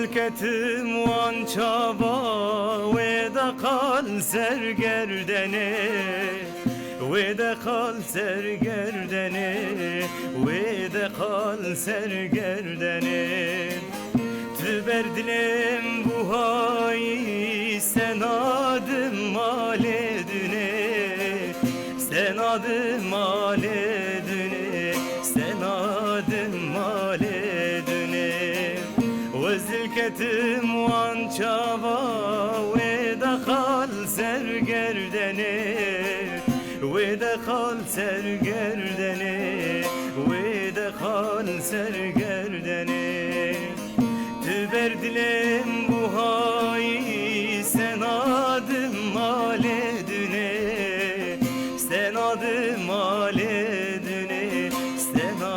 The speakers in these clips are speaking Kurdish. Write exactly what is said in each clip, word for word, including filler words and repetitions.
Ketim wan çava wê de qal ser gerdenê, wê de qal ser gerdenê, wê de qal ser gerdenê. Tu ber dilêm buhayî, sena di malê dinê, sena di malê dinê, sena di malê dinê. Wezil ketim wan çava, wê de qal ser gerdenê, wê de qal ser gerdenê, wê de qal ser gerdenê. Tu ber dilêm buhayî, sena di malê dinê, sena di malê dinê, sena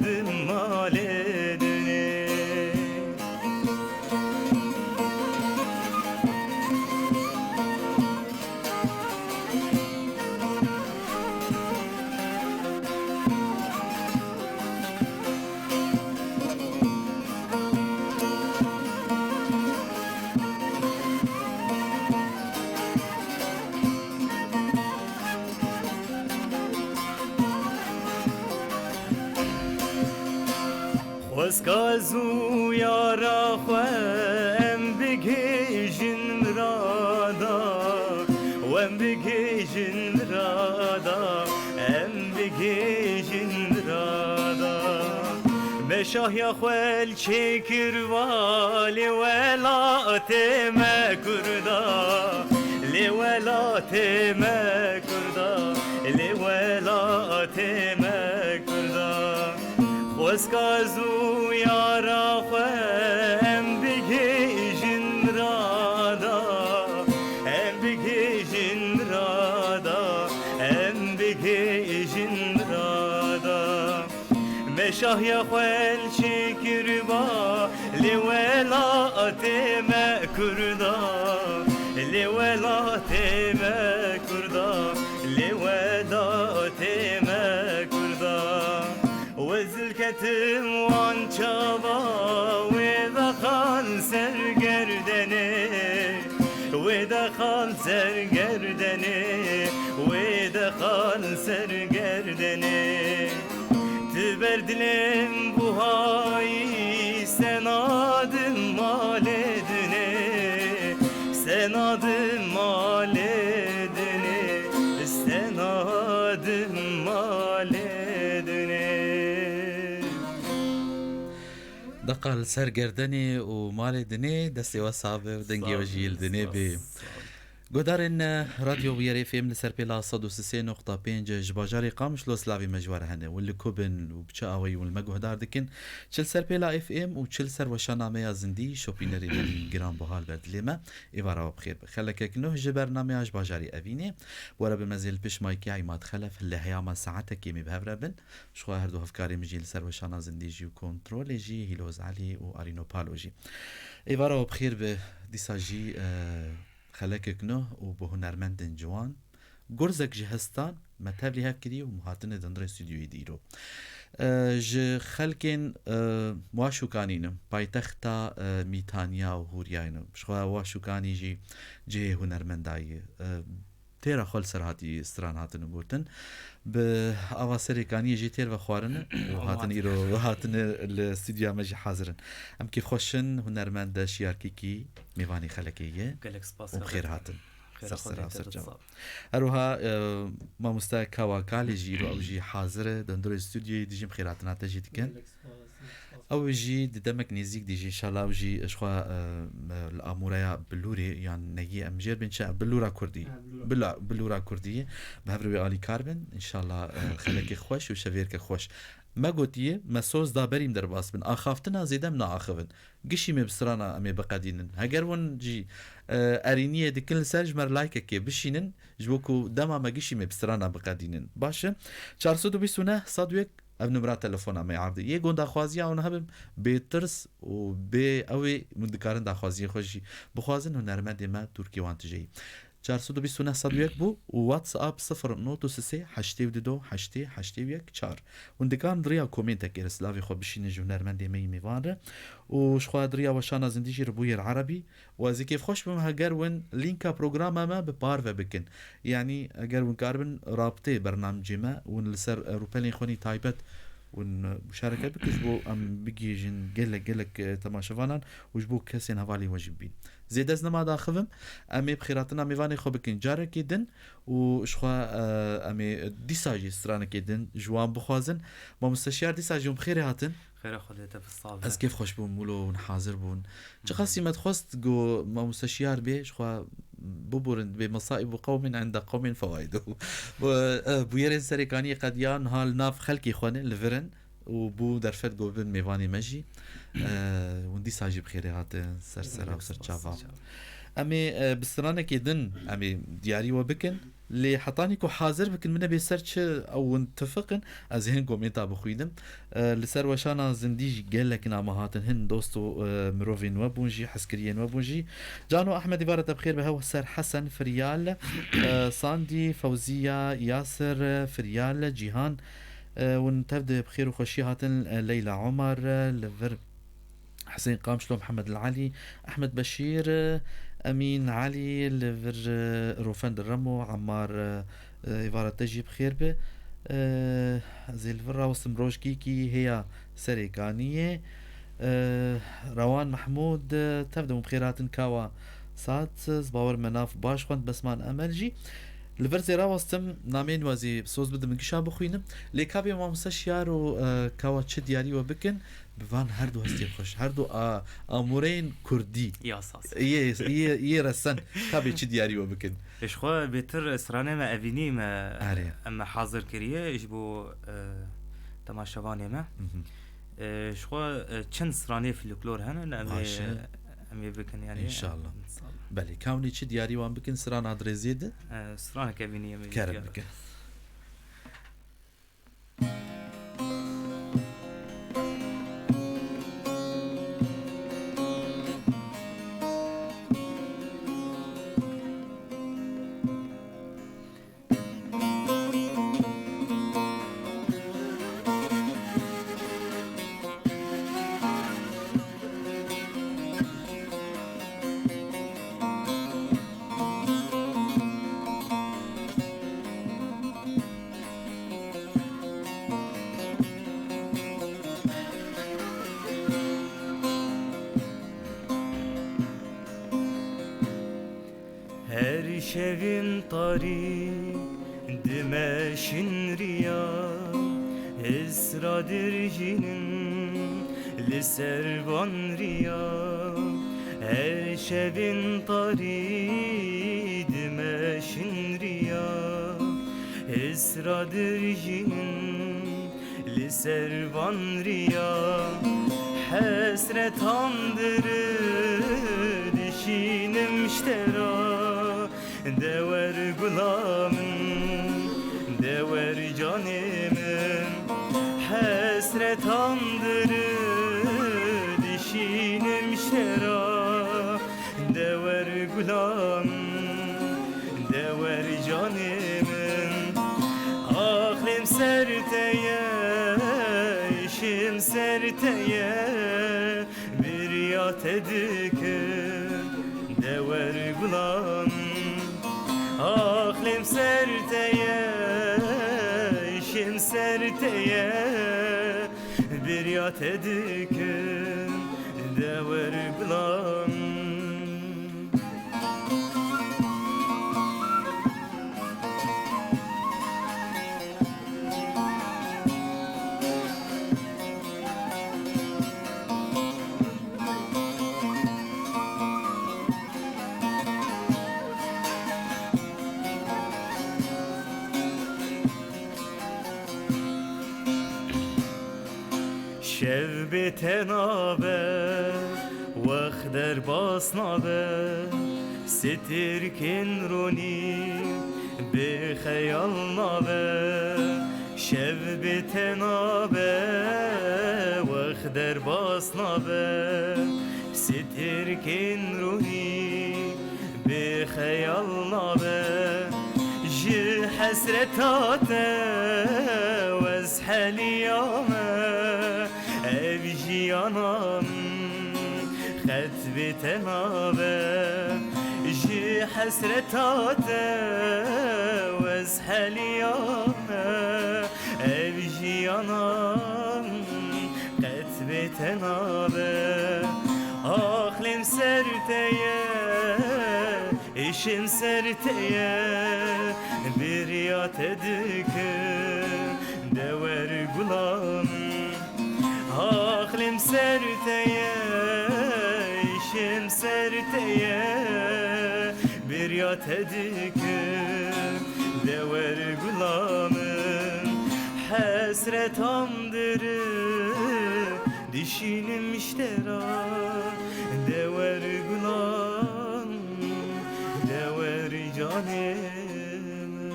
di malê dinê. Xwezka zû yara xwe em bigihîjin mirada, em bigihîjin mirada, em bigihîjin mirada. Me şahiya xwe li çêkir va, lê welatê me Kurda, lê welatê me Kurda, lê welatê me Kurda. Xwezka zû yara xwe em bigihîjin mirada, em bigihîjin mirada, em bigihîjin mirada. Me şahiya xwe li çêkir va, lê welatê me Kurda, lê welatê me Kurda, lê welatê me Kurda. Wezil ketim wan çava, wê de qal ser gerdenê, wê de qal ser gerdenê, wê de qal ser gerdenê. Tu ber dilêm buhayî, sena di malê dinê, sena di malê dinê, sena di malê dinê. De qal ser gerdenê û malê dinê, destê we sax be û dengê we jî li dinê bê. Guhdarên Radyo Bûyerê F M li ser pêla sed û sê nokta pênc ji bajarê Qamişlo slavê me ji we re hene. Win li ku bin û bi çi awayî win li me guhdar dikin, çi li ser pêla F M û çi li ser weşana me ya zindî, şopînerê me yên giran buha li ber dilê me, êvara we bi xêr be. Xelekek nuh ji bernameya ji bajarê Evînê, bi we re bi mezê li pişt maykê Îmad Xelef li heyama saetekê em ê bi hev re bin. Ji xwe her du hevkarê min jî li ser weşana zindî jî û kontrolê jî, Hîloz Elî û Arîno Palo jî. Êvara we bi xêr be, dîsa jî, e, xelekek nuh û bi hunermendên ciwan, gurzek ji hestan me tevlî hev kiriye û hatine di hundirê stûdyoyê de îro. E, ji xelkên, e, Waşûkanî ne, paytexta, e, Mîtaniya û Hûriyayê ne. Ji xwe Waşûkanî jî cihê hunermendayê ye. E, têra xwe li ser hatî stran hatine gotin. Bi ava serê kaniyê jî têr ve xwarine û hatin îro hatine li stûdyoya me jî hazir in. Em kêfxweş in, hunermend e Şiyar Kîkî mêvanê xelekê ye. Gelek spas û bi xêr hatin. Xêra Ser xwe ser lê ser te cem. Sağ ol. Her wiha, e, mamoste Kawa Kalê jî îro ew jî hazir e, di hundirê stûdyoyê dijî bi xêrhatina te jî dikin. Gelek spas, gelek spas. Ew jî di demek nêzîk dijî, înşallah ew jî ji xwe, e, li amûreya Bilûrê yan neyî em jêr bên çi, Bilûra Kurdî. Ha, Bilûra. Bila-, Bilûra Kurdî bi hev re wê alîkar bin. Înşallah, e, xelekê xweş û şevêrke xweş. Me gotiye, me soz da berî em derbas bin. Axaftina zêde em naaxivin. Gişî me bi strana em ê biqedînin. Heger hûn jî, e, erîniyê dikin li ser, ji me re laykekê bişînin, ji bo ku dema me gişî me bi strana biqedînin. Baş e. Çar sed û bîst û neh, sed û yek, ev numera telefona me ardî. Yê ku daxwaziya hûn hebin, bê tirs û bê ew ê hûn dikarin daxwaziyê xwe jî bixwazin, hunermendê me Tûrkî wan tijeyî. çar sed û bîst û neh sed û yek bû û WhatsApp sifir not sê heştê û du heştê heştê û yek çar. Hûn dikarin di riya komêntekê re silavê xwe bişînin ji hunermendê me yî mêvan re. Û ji xwe di riya weşana zindî jî re bûyê li erebî. Û ez ê kêfxweş bim heger hûn lînka programa me bi parve bikin. Yanî eger hûn karibin rabtê bernamecê me, hûn li ser, e, rûpelên xwe nî taybet hûn, e, muşareke bikin ji bo em bigihîjin gelek, gelek, e, temaşevanan û ji bo kesên hevalên we jî bibîn. Zêde ez nema daxivim, em ê bi xêrhatina mêvanê xwe bikin carekê din û ji xwe, e, em ê dîsa jî stranekê din ji wan bixwazin. Mamoste Şiyar, dîsa jî hûn bi xêrê hatin. Xêra Xwedê te bi sax be. Ez kêf xweş bûm wilo hûn hazir bûn. Çiqasî me dixwest ku Mamoste Şiyar bê, ji xwe biborin, bê mesaîb û qewmin inde qewmin fewaidu. Bu, e, bûyerên serêkaniyê qediya niha li nav xelkê xwe ne, li vir in û bû derfet ku bibin mêvanê me jî. E, hûn dîsa jî bi xêrê hatin, ser sera û ser çava. Em ê, e, bi stranekê din em ê diyarî we bikin. Lê hetanî ku hazir bikin, min nebê ser çi ew hûn tifiqin, ez ê hin komênta bixwînim. E, li ser weşana zindî jî gelek name hatin, hin dost û, e, mirovên we bûn jî, hezkiriyên we bûn jî. Cano Ehmed, îvara te bi xêr be, hew ser Hesen Firyal, e, Sandî, Fewziya, Yasir, e, Firyal, Cîhan, e, hûn tev de bi xêr û xweşî hatin, e, Leyla Omar, e, li vir Husên Qamşlo, Mihemed Elî, Ehmed Beşîr, Emîn Elî, li vir, e, Rofend Remo, Emmar, e, e, îvara te jî bi xêr be. E, ez ê li vir rawestim Rojgîkî hêya Serêkaniyê. E, Rewan Mehmûd, e, tev de hûn bi xêr hatin Kawa Sat, ez bawer me nav baş xwend Besman Emel jî. Li vir zê rawestim nameyên we zî soz bidim gişa bixwînim. Lê ka bê Mamoste Şiyar û, e, Kawa çi diyarî we bikin? Bi van her du hestê xweş, her du a-, amûreyên kurdî. Ya saz. Yê, yê, yê resen, ka bê çi diyarî we bikin? Ji xwe bêtir stranê me evînî me, Erê. Em me hazir kiriye ji bo, e, temaşevanê me. Mhm. E, ji xwe, e, çend stranê folklor hene, em ê, Baş e. Em ê bikin, yani. İnşallah. Belê, ka hûnê çi diyarî wan bikin, strana dirêziyê de? E, stranek evînî em ê Kerem diyar bikin. Her şevin tarî dimeşin riya, esra dirjînin li ser van riya. Her şevin tarî dimeşin riya, esra dirjînin li ser van riya. Hesretan dir dişînim ji te ra, de wer gula min, de wer canê min. Hesretan dir dişînim ji te ra, de wer gula min, de wer canê min. Aqlêm ser te ye, îşim ser te ye, bêriya te dikim, de wer gula min. Aqlêm ser te ye, îşim ser te ye, bêriya te dikim, de wer gula min. Şev bê te nabe, wext derbas nabe, stirkên ronî bê xeyal nabe. Şev bê te nabe, wext derbas nabe, stirkên ronî Xeyal nabe ji hesreta te wez heliyame, ev jiyana min qet bê te nabe. Ji hesreta te wez heliyame, ev jiyana min qet bê te nabe. Aqlêm ser te ye, îşim ser te ye, bêriya te dikim, de wer gula min. Aqlêm ser te ye, îşim ser te ye, bêriya te dikim, de wer gula min. Hesretan diri dişînim ji te re, de wer gula min, de wer canê min.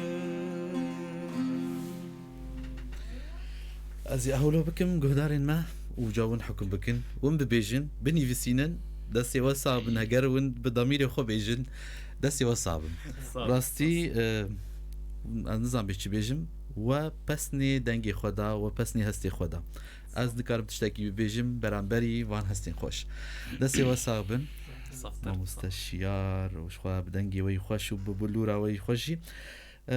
Ez ê hewlo bikim guhdarên me û ca hûn hukm bikin. Hûn bibêjin, binivîsînin, destê we sax bin. Heger hûn bi damîrê xwe bêjin, destê we sax bin. Sağ ol, Rastî, sağ ol. E, ez nizam bê çi bêjim. We pesnê dengê xwe da, we pesnê hestê xwe da. Ez nikarim tiştekî bibêjim beramberî van hestên xweş. Destê we sax bin. Sağ ol. Mamoste Şiyar û ji xwe bi dengê we yî xweş û bi, bi lûra we yî xweş jî. E,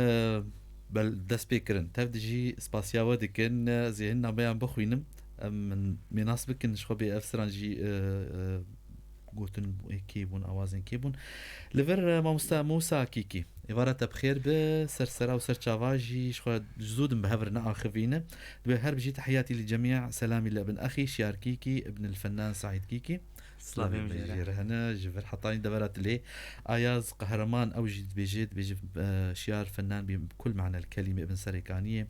bel dest pê kirin. Tev dijî spasiya we dikin. Ez ê hin nameyan bixwînim. Em min mênas bikin, ji xwe bê ev siran jî, e, e, gotin kê bûn, awazên kê bûn. Li vir, e, mamosta Mûsa Kîkî. Êvara te bi xêr be, ser sera û ser çava jî ji xwe ji zû din bi hev re neaxivîne. Dibê her bijî, tehiyatî li cemî, selamî li ibn exî Şiyar Kîkî, ibn el Fennan Seîd Kîkî. Slavê min jê re hene, ji vir hetanî devera Tilê. Ayaz Qehreman ew jî dibêje, dibêje, e, Şiyar Fennan bi kul manel kelîme ibn Serêkaniyê.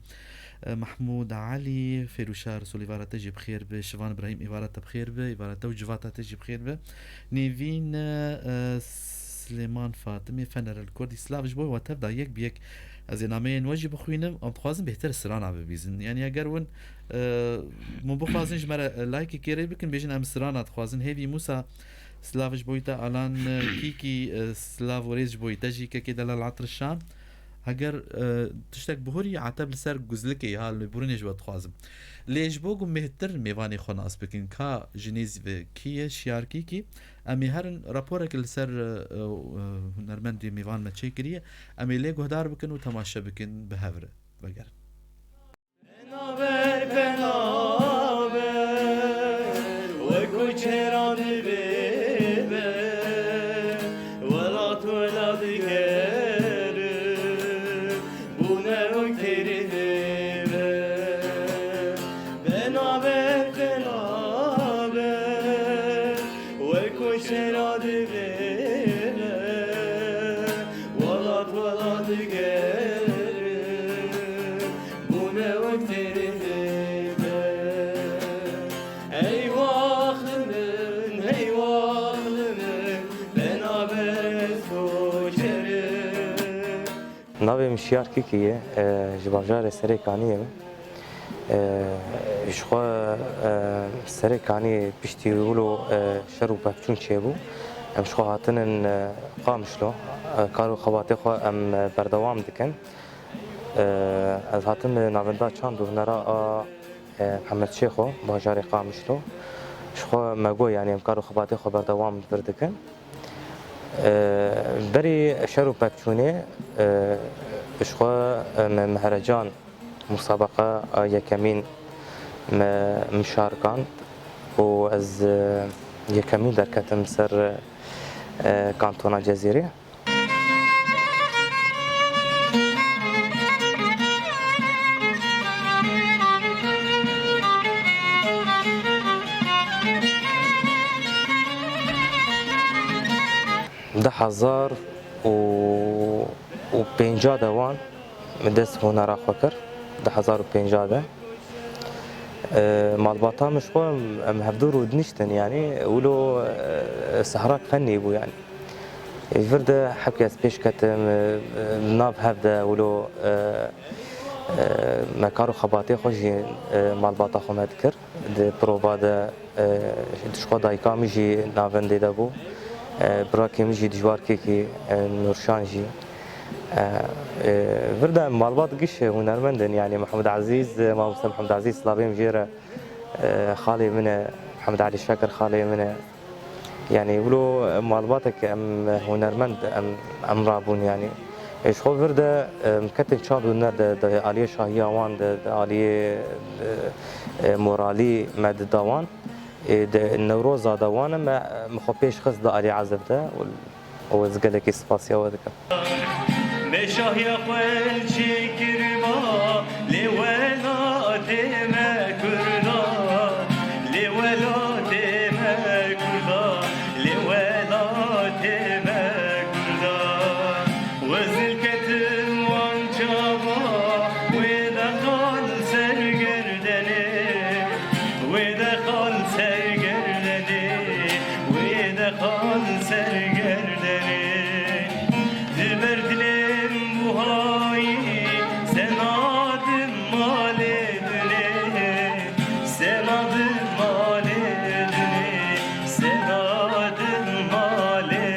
E, Mahmûd Elî, Fêrûşa Risûl, êvara te jî bi xêr be. Şivan Îbrahîm, êvara te bi xêr be. Êvara te û civata te jî bi xêr be. Nêvîn, e, Silêman Fatimê, Fenerel Kurdî, silav ji bo we tev da yek bi yek. Ez ê nameyên we jî bixwînim. Em dixwazin bêhtir strana bibîzin. Yanî eger win, e, min bixwazin ji me re, e, layekê kêrê bikin, bêjin em strana dixwazin. Hêvî Mûsa, silav ji bo te. Alan, e, Kîkî, e, silav û rêz ji bo te jî, kekê delal Etir Şan. Heger, e, tiştek bihurî, eteb li ser guzlikê ya li burînê ji we dixwazim. Lê ji bo ku mêhtir mêvanê xwe nas bikin, ka ji nêz ve kî ye, Şiyar Kîkî, em ê herin raporek li ser, e, e, hunermendê mêvan me çêkiriye, em ê lê guhdar bikin û temaşe bikin, bi hev re vegerin. Penaber, penaber, wek ku çêra divê be, welat wela digere, bûne wek têrê divê be. Penaber, penaber, wek ku çêra divê be, welat wela digere, bûne wek têrê divê be. Ey waxlê min, ey waxlê min, penaber ez koçer im. Navê min Şiyar Kîkî ye, e, ji bajarê Serêkaniyê me. E, ji xwe, e, Serêkaniyê piştî wilo, e, şer û pevçûn çêbû. Em ji xwe hatinin, e, Qamişlo. E, kar û xebatê xwe em, e, berdewam dikin. E, ez hatim li Navenda Çand û Hunera a, e, Mihemed Şêxo, bajarê Qamişlo. Ji xwe me got, yanî em kar û xebatê xwe berdewam li vir dikin. E, berî şer û pevçûnê, e, ji xwe, e, me mehrecan musabeqa a yekemîn me, min şarikand û ez, e, yekemîn derketim ser, e, kantona Cezîrê. Du hezar û pênca de wan min dest hunera xwe kir, du hezar û pênca de. E, malbata min ji xwe em hevdû rûdiniştin, yanî wilo, e, sehrak fennî bû, yanî. Ji vir de hebkê ez pêş ketim, e, e, nav hev de wilo, e, e, me kar û xebatê xwe jî, e, malbata xwe me dikir. Di prova de, e, ji xwe dayika min jî navendê de bû. E, birakê min jî dijwarkekî, e, Nurşan jî. E, e, vir de malbat giş hunermend in, yanî Mihemed Ezîz, e, mamoste Mihemed Ezîz, silavê min jê re, e, xalê min e, Mihemed Elî Şakir xalê min e. Yanî wilo malbatek em hunermend em, em rabûn yanî. E, ji xwe vir de, e, em ketin çand û huner de, di aliyê şahiya wan de, di aliyê, e, e, moralî me dida wan. Ê, di Newroza de wan e, me, me xwe pêş xist di alî ezib de û, û ez gelekî spasiya we dikim. Me şahiya xwe çêkiriba, lê welatê me Kurda, lê welatê me Kurda, lê welatê me Kurda. Wezil ketim wan çava, wê de qal ser gerdenê. Wê de qal ser gerdenê, wê de qal ser gerdenê. Di ber dilêm buhayî, sena di malê dinê, sena di malê dinê, sena di malê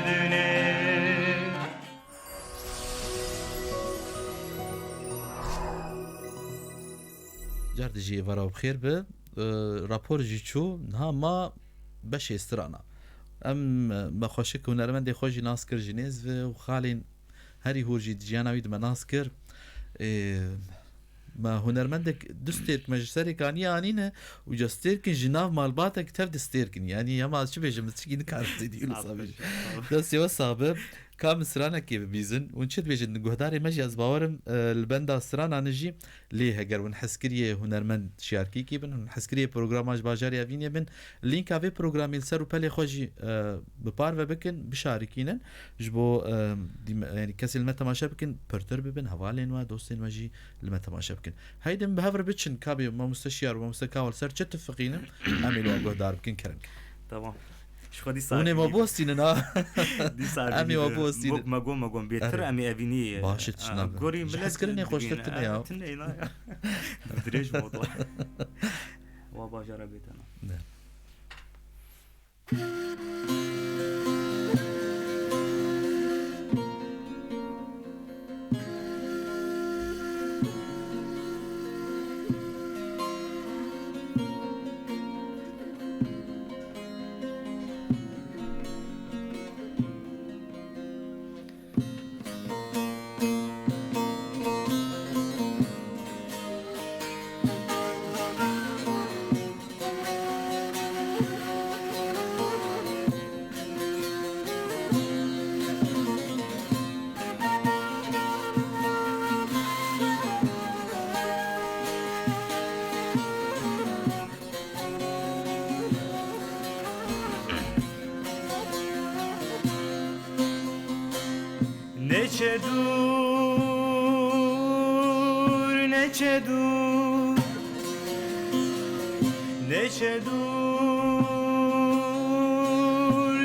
dinê. Car dijî êvara bi xêr be. E, rapor jî çû, niha ma beşê strana. Em, e, me xweşik hunermendê xwe jî nas kir ji nêz ve û xalên herî hûr jî di jiyana wî de me nas kir. E, me hunermendek du stêrk me ji serê kaniyê anîne û ca stêrkin ji nav malbatek tev di stêrkin. Yanî hema ez çi bêjim, ez çikî nikarim zêdî wilo Sağ ol, sabê. Sağ ol. Destê we sax be. Ka min stranekê bibîzin, hûn çi dibêjin? Guhdarê me jî ez bawerim, e, li benda strana ne jî lê heger hûn hezkiriyê hunermend şiyarkîkî bin, hûn hezkiriyê programa ji bajarê Evînê bin, lînka vê programê li ser û pelê xwe jî, e, bi parve bikin, bişarikînin. Ji bo, e, dîme-, yanî kesên li me temaşe bikin, pirtir bibin, hevalên we, dostên we jî li me temaşe bikin. Heydin bi hev re biçin, kabê mamoste Şiyar û mamoste Kawa li ser çi tifiqînin, em ê li wan guhdar bikin, kerem. Tamam. Ji xwe dîsa Hûn ê me Evînî bostînin ha. Dîsa Em ê Evînî we de. Bostînin. Bok me gon, me gon bêtir Erê. Em ê Evînî, Baş e, e, tişna be. Gorî Ji milet hezkirinê digîne. Xweştir tune ya. Tune na ya. Dirêj modo. Wa bajara bêtena. Ne. Neçe dûr, neçe dûr, neçe dûr,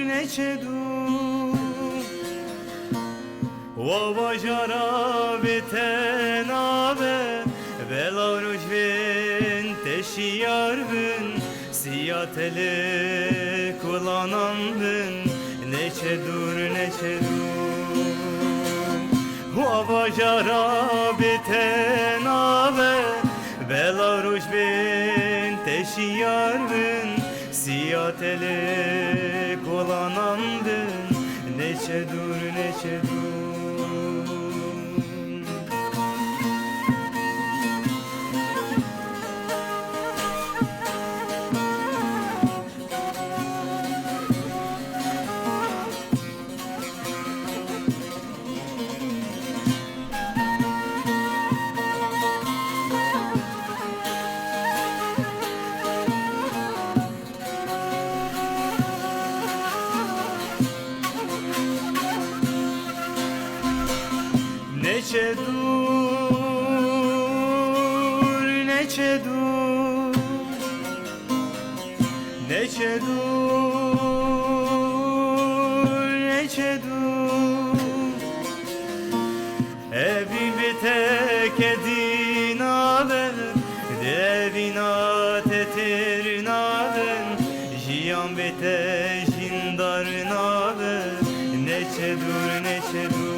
neçe dûr. Wa bajara bê te nabe, bela roj bên te şiyar bin, siya te li kolanan bin, neçe dûr, neçe dûr. Wa bajara bê te nabe, bela roj bên te şiyar bin, siya te li kolanan bin, neçe dûr, neçe dûr. Neçe dûr, neçe dûr, neçe dûr, neçe dûr. Evîn bê te kedî nabe, di evîna te têr nabe, jiyan bê te jîndar Nabe, neçe dûr, neçe dûr.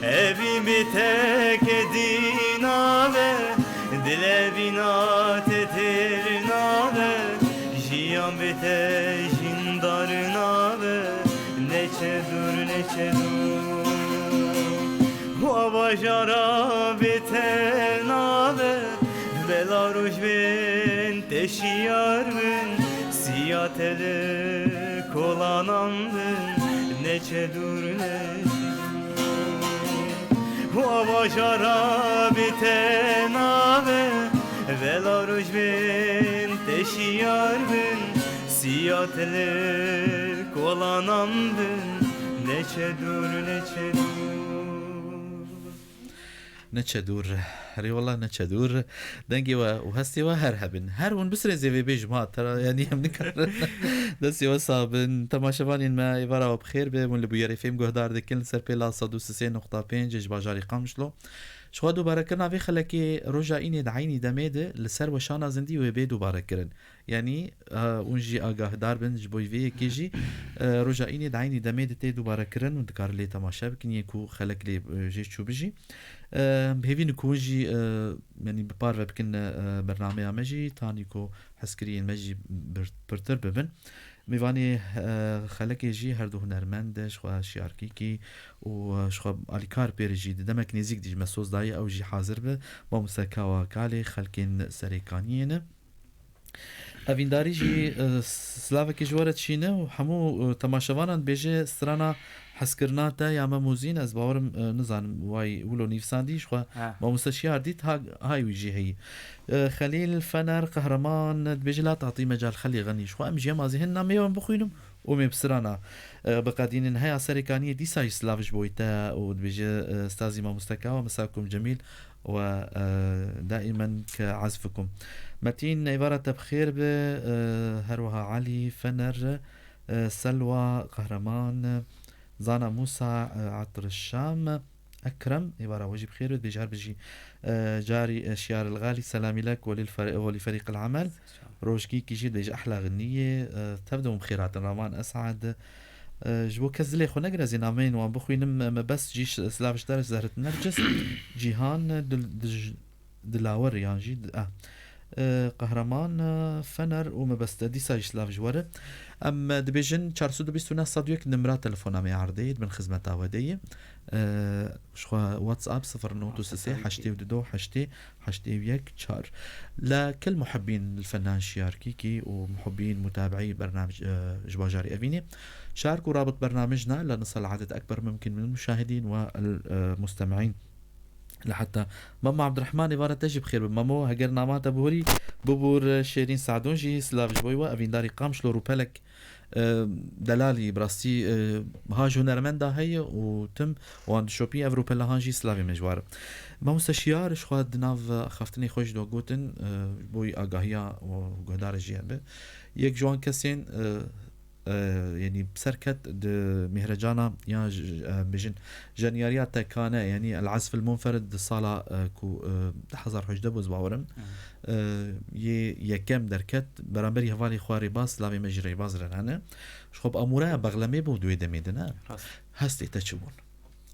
Evîn bi te kedî nabe, dilevîna te têr nabe, jiyan bi te jîndar nabe, neçe dûr, neçe dûr. Wa bajara bi te nabe, bela roj bên te şiyar bin, siya te li kolanan bin, neçe dûr, neçe dûr. Wa bajara bi te nabe, bela roj bên te şiyar bin, siya te li kolanan bin, neçe dûr, neçe dûr. Neçe dûr. Herê wela neçe dûr. Dengê we û hestê we her hebin. Her hûn bisrêzê vê bêjim ha. Tera, yanî em nikarin. Destê we sax bin. Temaşevanên me, êvara we bi xêr be. Hûn li Bûyerê F M guhdar dikin li ser pêla sed û sê nokta pênc ji bajarê Qamişlo. Ji xwe dubarekirina vê xelekê roja înê di eynî demê de li ser weşana zindî wê bê dubarekirin. Yanî, e, hûn jî agahdar bin ji bo vê yekê jî, e, roja înê di eynî demê de tê dubarekirin û dikarin lê temaşe bikin, yên ku xelek lê, e, jê çû bijî. E, bi hêvî ne ku hûn jî, e, yanî bi parve bikin, e, bernameya me jî, tanî ku hezkiriyên me jî bir-, pirtir bibin. Mêvanê, e, xelekê jî her du hunermend e, ji xwe Şiyar Kîkî û, e, ji xwe alîkar pê re jî di demek nêzîk dî ji me soz daye, ew jî hazir be. Mamoste Kawa Kalê, xelkên Serêkaniyê ne. Evîndarî jî, e, silavekî ji we re dişîne û hemû, e, temaşevanan dibêje strana hezkirina te ya me Mûzîn, ez bawerim, e, nizanim way wilo nivîsandî, ji xwe Ha. mamoste Şiyar dît, ha, hay wî jî heyî. E, Xelîl Fener Qehreman dibêje, la tatî mecal Xelî Xenî, ji xwe em jî hema zî hin namê wan bixwînim û mê bi strana, e, biqedînin. Heya Serêkaniyê dîsa jî silav ji bo te û dibêje, e, stazî mamoste Kawa, mesakum cemîl. و، آه، دائما كعزفكم. Metîn, êvara te bi xêr be. آه، هەروەها عەلی فەنەر، آه، سەلوا قەهرەمان، زانا موسا، آه، عەتر الشام، ئەکرەم، êvara we jî bi xêr be. Dibêje her bijî، آه، جاري، آه، شيار الغالي، سلامي لك وللفريق، ولفريق العمل. Rojkî Kîjî dibêje ehla xeniyê, e, tev de hûn bi xêr hatin. Raman Esad, e, ji bo kes dilê xwe negire ez ê nameyên wan bixwînim, me bes jî ş-, silav ji te re Zehret Nercis, Cîhan, Dil-, Dij-, Dilawer yan jî, ah, e, Qehreman, e, Fener û me bes te dîsa jî silav ji we re. Em, e, dibêjin çar sed û bîst û neh sed û yek nimra telefona me erdê ye, di bin xizmeta we de ye. E, ji xwe WhatsApp sifir nod û sê heştê û du heştê heştê û yek çar. لكل محبين الفنان شيار كيكي ومحبين متابعي برنامج، آه، ji bajarê Evînê. شاركوا رابط برنامجنا لنصل عدد أكبر ممكن من المشاهدين والمستمعين. لحتى ماما عبد الرحمن êvara te jî bi xêr be. Mamo, heger nama te bihurî, bibûr Şêrîn Sadûn jî silav ji bo we, evîndarî Qamişlo Rûpelek. E, delalî, bi rastî, e, ha ji hunermenda heye û tim wan dişopî, ev rûpela han jî silavê me ji war. Mamoste Şiyar, ji xwe di nav axaftinê xwe jî de gotin, e, ji bo agahiya û guhdarê jî hebe. Yek ji wan kesên, e, e, yanî bi ser ket di mihrecana yan ji, e, bêjin, jenyariya tekane, yanî El Azf El Munferid di sala, e, ku, e, du hezar hejdeh bû, ez bawerim. Hı. E, yê yekem derket, beramberî hevalê xwe Rêbaz, silavê me jî Rêbaz re hene. Ji xwe bi amûraya bexlemê bû di wê demê de, ne? Rast. Hestê te çi bûn?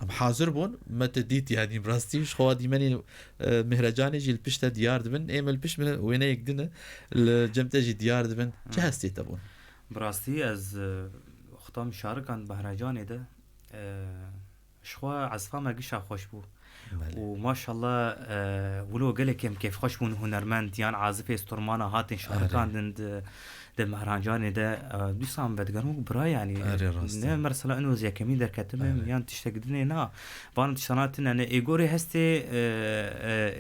Em hazir bûn, me te dît, yanî bi rastî ji xwe dîmenê, e, mihrecanê jî li pişt te diyar dibin. Ê me li pişt me wêneyek din e, li cem te jî diyar dibin. Çi Hı. hestê te bûn? Bi rastî ez, e, wexta min şarikan mihrecanê de, e, ji xwe ezfa me gişa xweş bû. Belê. Û maşallah, e, wilo gelek em kêfxweş bûn, hunermend yan azifê sturmana hatin Erê. şarikandin di, di mehrancanê de, e, dîsa em vedigerim wek bira, yanî, Erê, rast ne e. Mesela ino ez yekemîn derketim im, Erê. yan tiştek dinê na. Van tiştana tine ne, ê gorî hestê, e,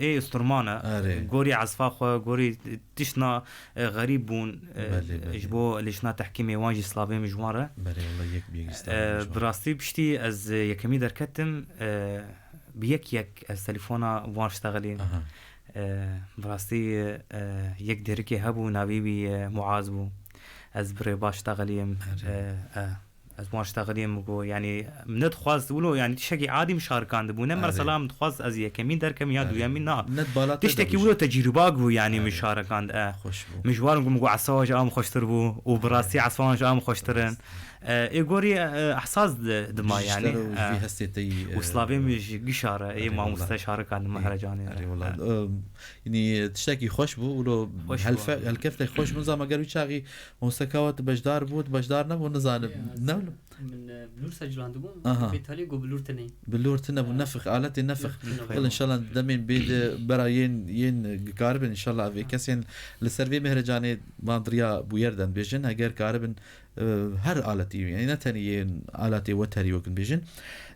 e, ê sturmana, Erê. gorî ezfa xwe, gorî tiştna, e, xerîb bûn, e, Belê, belê. ji bo lêşna tehkîmê wan jî silavê min ji wan re. Belê, wela yek bi yek jî silavê E, min ji wan. Bi rastî piştî ez, e, yekemî derketim, e, bi yek yek ez telefona wan ştexilîm. Aha. E, bi rastî, e, yek dêrikê hebû, navê wî, e, Muaz bû. Ez bi Rêbaz ştexilîm. Erê. E, e, Ez wan ji te xwediyê min got, yanî min nedixwest wilo, yanî tiştekî adî min şarikandibû. Ne, erê, mesela min dixwest ez yekemîn derkevim ya, erê, duyemîn, na. Ne di bala te de bû jî. Tiştekî wilo tecrûba bû, yanî min, erê, şarikand, e. Xweş bû. Min ji wan got, min got, esba ji a min xweştir bû û bi rastî, erê, esba wan ji a min xweştir in. Rast. E, ê gorî, e, ehsas di-, dima, yanî, ji te re û ji vî, e, hestê te yî, û, e, slavê min ji gişa re, ê, erê, mamoste, wela, şarikandin, ê, Mehrecanê re. Erê, wela. E. E, yanî tiştekî xweş bû, wilo, xweş bû, helfe-, helkeftê xweş bû, zama ger wî çaxî Moseka we tu beşdar bû, tu beşdar nebû, nizanim. Ya, ne wilo? Min, e, bilûr seclandibû, aha, bê talê got bilûr tune. Bilûr tune bû, ya, nefix, aletê nefix. Nefix tune bû. Wilo înşallah demên bê de bera yên, yên gikaribin, înşallah ev, ya, kesên li ser vê Mehrecanê bandiriya bûyer de dibêjin, heger karibin, e, her aletî, yanî ne tenê yên aletê weterî wek dibêjin.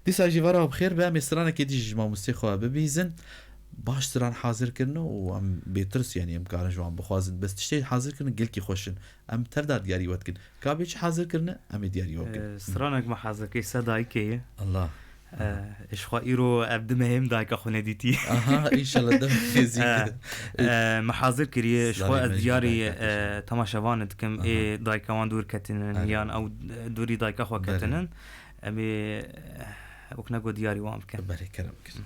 Dîsa jî vera bi xêr be, em ê stranekê dî ji mamostê xwe bibihîzin. Baş stran hazir kirine û em bêtirs, yanî em karin ji wan bixwazin. Bes tiştê hazir kirine gelkî xweş in. Em tev da diyarî we dikin. Ka bê çi hazir kirine, em ê diyarî we bikin. E, stranek me hazir kir, se dayikê ye. Allah. E, ji xwe îro ev du mehê min dayika xwe nedîtî. Aha, înşallah dem nêzîk. E, e, me hazir kiriye, ji xwe ez diyarî, e, temaşevanê dikim, aha, ê dayika wan dûr ketinin, erê, yan ew dûrî dayika xwe, belê, ketinin. Em ê, e, wek ne got diyarî wan bikin. Belê, kerem bikin.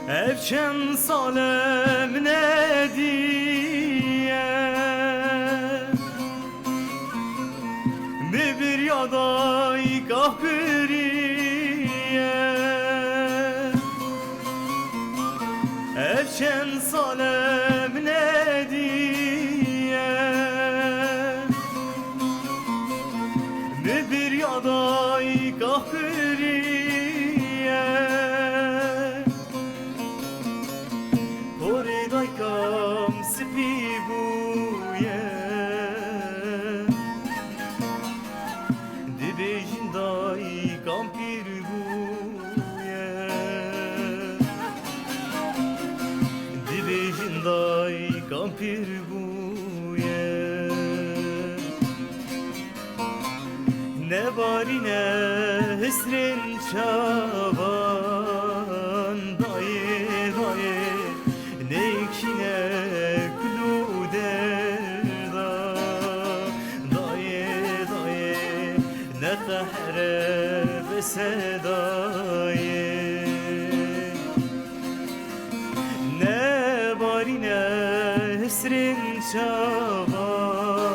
Ev çend sal e min nediye, bi biriya dayika kiriye. Ev çend sal e min nediye, bi biriya dayika kiriye. Porê daykam spî bûye, dibêjin daykam pîr bûye. Dibêjin daykam pîr bûye. Nebarîne hisrên çavan, dayê, dayê, nêkşîne kul û derda, dayê, dayê, neqehre bi sedayê. Nebarîne hisrên çavan,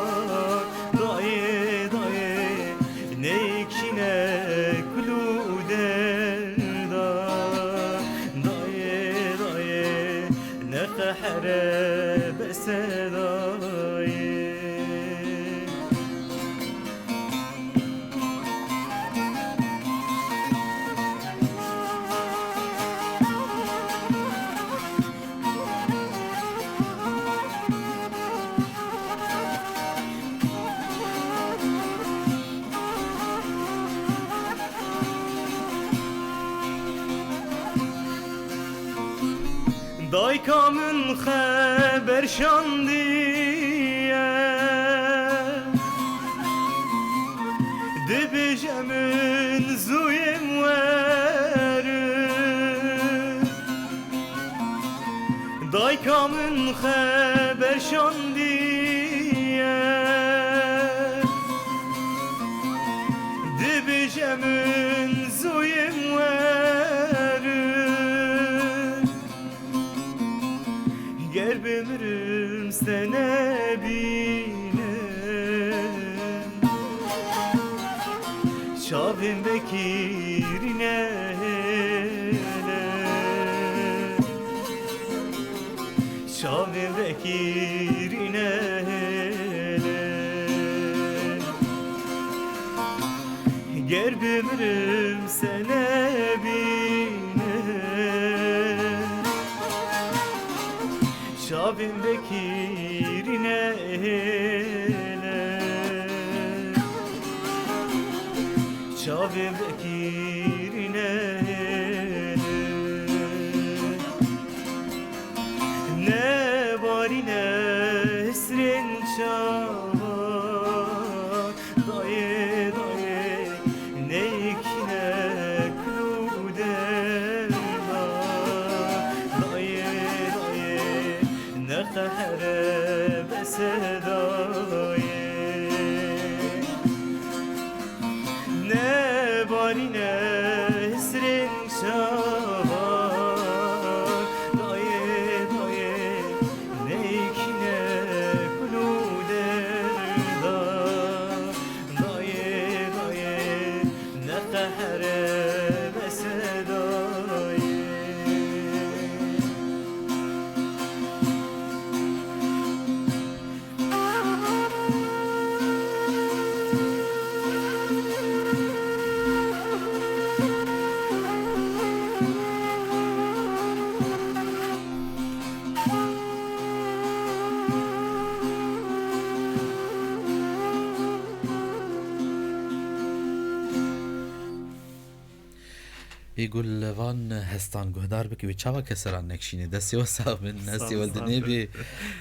dayê, dayê, nêkşîne kul û derda, dayê, dayê, neqehre bi sedayê. Dayka min xeber şandiye, dibêje min zûyê werin. Dayka min xeber şandiye, dibêje min zûyê werin. Ger bimirim se nebînim, çavên vekirî nehêle. Çavên vekirîne hêle. Ger bimirim se nebîne. Çavên vekirîne hêle. Çavên vekirîne hêle. Nebarîne hisrên çavan. Dayê, dayê, neyekîne kul û derda. Dayê, dayê, ne qehre bese dayê. Nebarîne hisrên çavan. Dayê, dayê, neyekîne kul û derda. Dayê, dayê, ne qehre bese dayê. Ê gul, van hestan guhdar bike, wê çawa keseran nekşîne. Destê we sax bin, hestê we li dinê bê.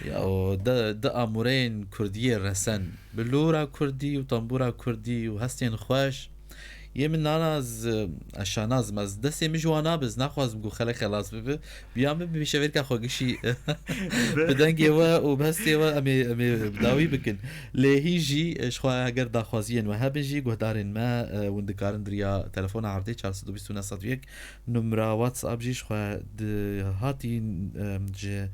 Ya, o de, de amûreyên kurdiyê resen bi lûra kurdî û tembûra kurdî û hestên xweş. Yê min nana ez, ez şanaz me, ez destê min ji wan nabe, ez naxwazim ku xelek xelas bibe. Biya min bi şevêrka xwe gişî bi dengê we û bi hestê we em ê, em ê bi dawî bikin. Lê hîn jî, e, ji xwe heger daxwaziyên we hebin jî, guhdarên me, e, hûn dikarin di riya telefona erdê çar sed û bîst û neh sed û yek numra WhatsApp jî ji xwe di hatî, e, ji,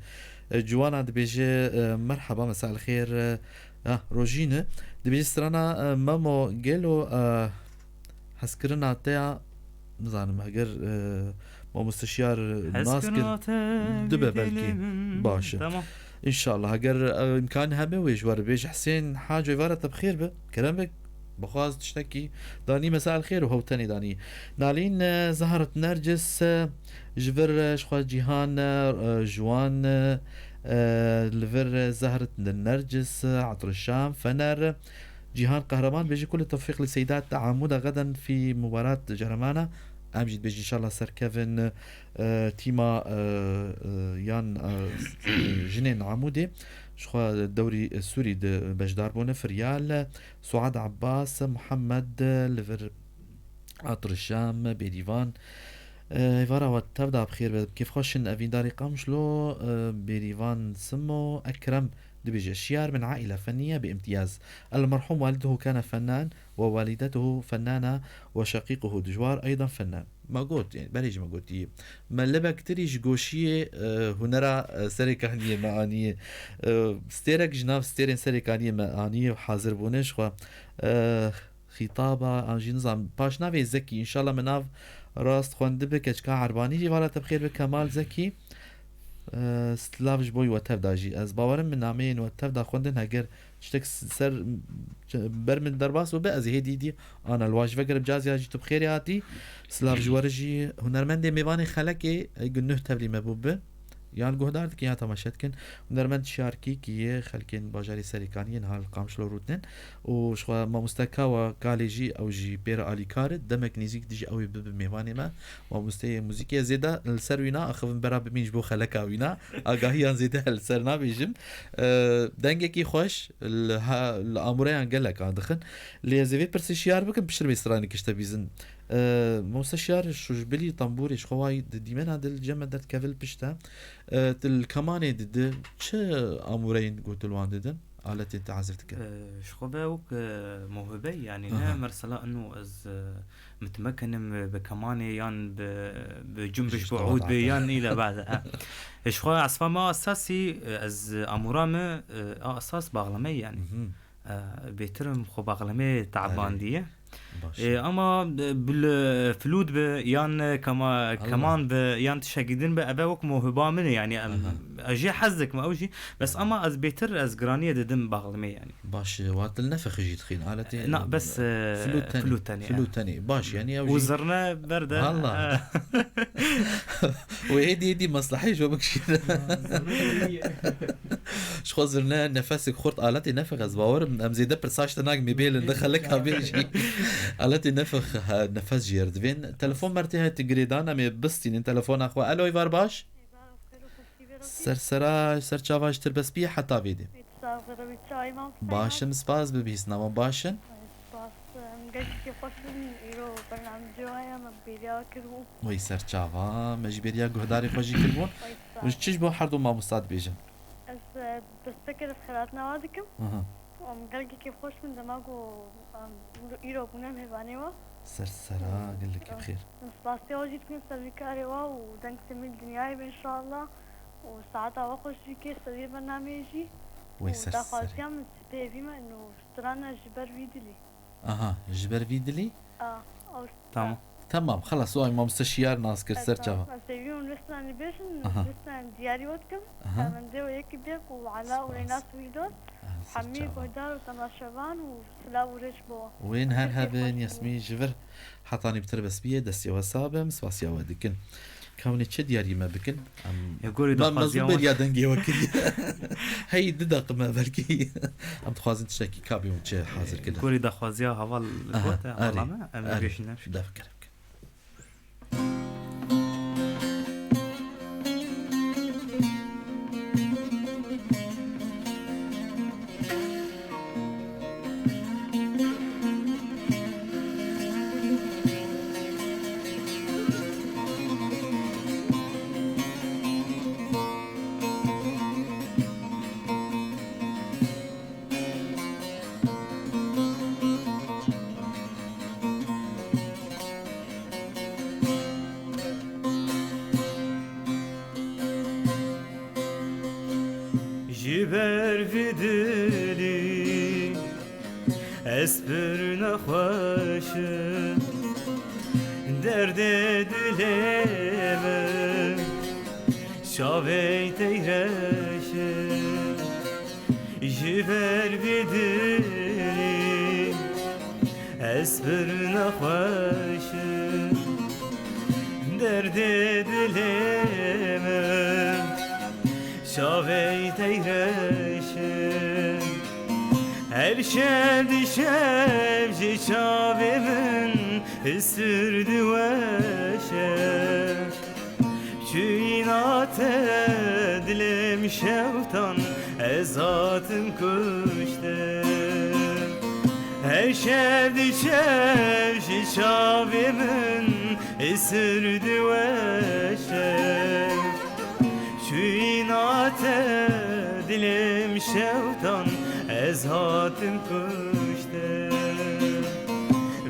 e, Ciwana dibêje, e, merheba, mesa el xêr, e, ah, rojîne. Dibêje strana, e, Memo gelo, e, hezkirina te ya, nizanim, heger, e, mamoste Şiyar nas kir, dibe belkî. Baş e. Tamam. Înşallah, heger, e, îmkan hebe wê ji we re bêje. Hesên Haco, êvara te bi xêr be. Kerem be, bixwaz tiştekî danî, mesa el xêr û hew tenê danî. Nalîn, e, Zahret Nercis, e, ji vir, e, ji xwe Cîhan, e, Jiwan, e, li vir, e, Zahret Nercis, e, Etrişam, Fener, Cîhan Qehreman bêje kul tewfîq li Seydat Amuda, xedan fî mubarat ceremana. Em jî dibêjin înşallah serkevin, e, tîma, e, e, yan, e, jinên Amûdê ji xwe dewrî Sûrî de beşdar bûne. Firyal, Suad Abbas, Muhammed, li vir Atrişam, Bêrîvan. E, êvara we tev da bi xêr be. Kêfxweş in evîndarê Qamişlo, e, Bêrîvan Simo, Ekrem dibêje, Şiyar min aîle fenniye bi imtiyaz. El merhum waliduhu kana fennan we walidetuhu fennana we şeqîquhu dijwar eydan fennan. Me got, yani, berê jî me gotî. Me lebek tirî ji goşiyê, e, hunera, e, Serêkaniyê me aniye. E, stêrek ji nav stêrên Serêkaniyê me aniye, hazir bûne ji xwe. E, Xîtaba, an jî nizam, paşnavê Zekî, înşallah me nav rast xwendibe, keçika Erbanî jî vala te bi xêr be, Kemal Zekî. E, silav ji bo we tev da jî. Ez bawerim min nameyên we tev da xwendin, heger tiştek s-, ser, ber min derbas bibe, ez ê hêdî dî ana li wa ji vegerim caziya jî tu bi xêrê hatî. Silav ji we re jî, hunermendê mêvanê xelekê, e, gu nuh tevlî me bû bi. Yan guhdar dikin ya temaşe dikin. Hunermend Şiyar Kîkiyê, xelkên bajarê Serêkaniyê niha li Qamişlo rûdinin. Û ji xwe mamoste Kawa Kalê jî, ew jî pê re alîkar e. Demek nêzîk dijî ew ê bibe mêvanê me. Mamosteyê muzîkê, ez zêde li ser wîna axivim bera bimîn ji bo xeleka wîna. Agahiyan zêde li ser nabêjim. E, dengekî xweş li ha-, li amûreyan gelek an dixin. Lê ez ê vê pirsê Şiyar bikim, piştre bê stranê kişte bîzin. E, Mamoste Şiyar, şûjbilî, tembûrê ji xwe wayî di dîmena de li cem me derdikeve li pişt e. E, tu li kemanê didi, çi amûreyên ku tu li wan didin? Aletên te hazir dike? E, ji xwe be wek, e, mewhibe, yanî ne, aha, mesela inu ez, e, mitmekinim bi kemanê yan bi, bi cumbiş, bi ud bi yan île bade, e. E, ji xwe esfa me esasî, e, ez amûra me, e, a esas bağlame yanî. Mhm. E, bêtir im xwe bağlame tabandiye. Erê. Baş. E, ama, e, bil, e, flût bi, yan, e, kema-, Allah. Keman bi, yan tiştekî din bi, eve wek mohiba min e, yani, em, Aha. ez jê hez dikim, ew jî. Bes ama ez bêtir, ez giraniyê didim baxlimê, yani. Baş, e, wat li nefexi jî dixîn, aletê, Na, e, bes, e, flût tenê. Flût tenê, Flût tenê. Baş, yani, ew Û jî zirne ber de. Valla. Wê êdî, êdî mesleheyê ji we bikişîne. Ji xwe zirne nefesek xurt aletê nefex, ez bawerim. Em zêde pirsa ji te nakin, mê bêlin de xelika bê jî. Aletê nefex, ha, nefes jê re divên. Telefon mertê heye, tu girêdan, em ê bistînin telefona xwe. Alo, êvar baş? Ser sera, ser çava ji tirbespiyê heta vêdê. Baş im, spas, bi bihîstina wan baş in. Spas, em gelekî xweş in, îro bernamecê we ye, me bêriya kiribû. Wey ser çava, me jî bêriya guhdarê xwe jî kiribûn. Wey spas. Ji çi ji bo herdu mamosta dibêjin? Ez, e, destpêkê li xêratina we dikim. Aha. Em gelekî xweş bin, dema ku, em, îro bûne mêvanê we. Ser sera, gelekî bi xêr. Em spasiya we jî dikin ser vî karê we û deng temî li dinyayê be înşallah. Û saeta we xweş jî ke ser vî bernameyê jî. Wey ser serê. Û daxwaziya min ji pêvî me û strana ji ber vî dilî. Aha, ji ber vî dilî? A, ew Tamam. Tamam, xelas, o ay mamoste şiyar nas kir, ser çava. Ez ê vî û nusranî bêjin, Aha. nusran diyarî we dikim. Aha. Em dê û yekî bêk û Ela û Spas. Rênas Wîdos, Ah, ser hemî çava. guhdar û temaşevan û silav û rêç bo. Wên her Teşekkür hebin, ederim. Yasmîn, ji vir hetanî bi tirbespiyê, destê we sax be, em spasiya we dikin. Ka hûn ê çi diyarî me bikin? Em, Ya, gorî me, me daxwaziya zû wan. beriya dengê we kiriye. Hey, du deqime belkî. Em dixwazin tiştekî kabê hûn çi hazir kirin. Gorî daxwaziya heval Aha, gote, hevala erê, me, em ê erê. bêjin ne. Dev kirin. Ji ber vî dilî ez pir nexweş im, derdê dilê min çavê teyreş e. Ji ber vî dilî ez pir nexweş im, derdê dilê min çavê teyreş e. Her şev di şev ji çavê min sir diweşe. Çûyîna te dilê min şewtan, ez hatim kuştin. Her şev di şev ji çavê min sir diweşe. Çûyîna te dilê min şewtan, ez hatim kuştin.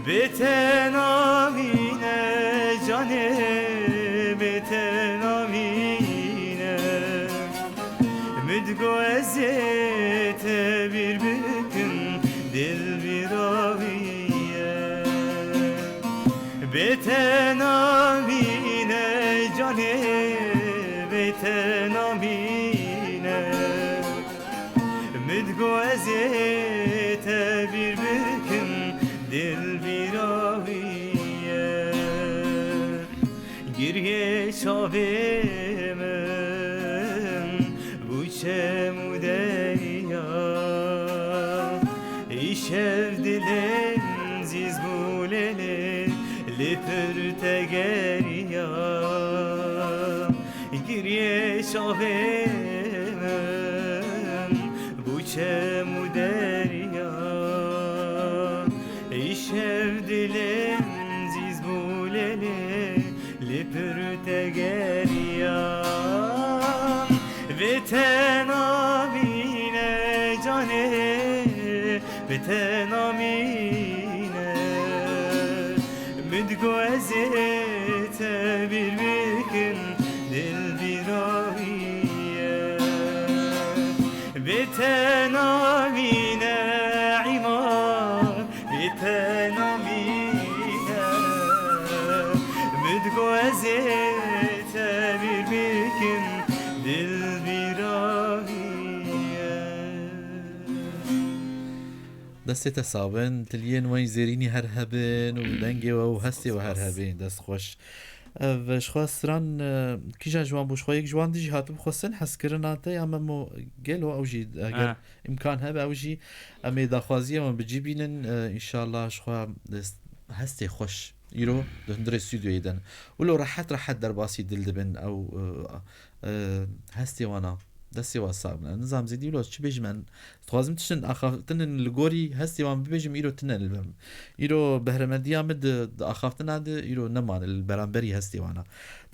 Bê te namîne canê, bê te namîne. Min digo ez ê te bîr bikim, dil bîra wî ye. Bê te namîne canê, bê te namîne. Min digo ez ê te bîr bikim, dil bîra wî ye. Giriye çavê min bû çem û derya. Îşev dilê min zîz bû lê lê, lê pir te geriya. Giriye çavê min bû çem û derya. Îşev dilê min zîz bû lê lê, lê pir te geriya. Vê te namîne canê, vê te namîne. Min digo ez ê te bîr bikim, dil bîra wî ye. Bê te namîne îman, bê te namîne. Destê te sax bin, tiliyên we yî zêrînî her hebin û dengê we û hestê we her hebin. Dest xweş. Ev, ji xwe stran, e, kîjan ji wan bû? Ji xwe yek ji wan dijî hatibû xwestin hezkirina te ya Memo Gelo, ew jî eger Ha. îmkan hebe, ew jî em ê daxwaziya wan bi cî bînin, e, înşallah ji xwe, e, hestê xweş. Îro di hundirê stûdyoyê de ne. Wilo rehet rehet derbasî dil dibin ew, e, e, hestê wana. Destê wan sax bin. Nizam zêdî wilo çi bêjim en. Dixwazim tiştin axaftinin li gorî hestê wan bibêjim, îro tine li ber min. Îro behremendiya min di, di axaftina de îro nemane li beramberî hestê wana.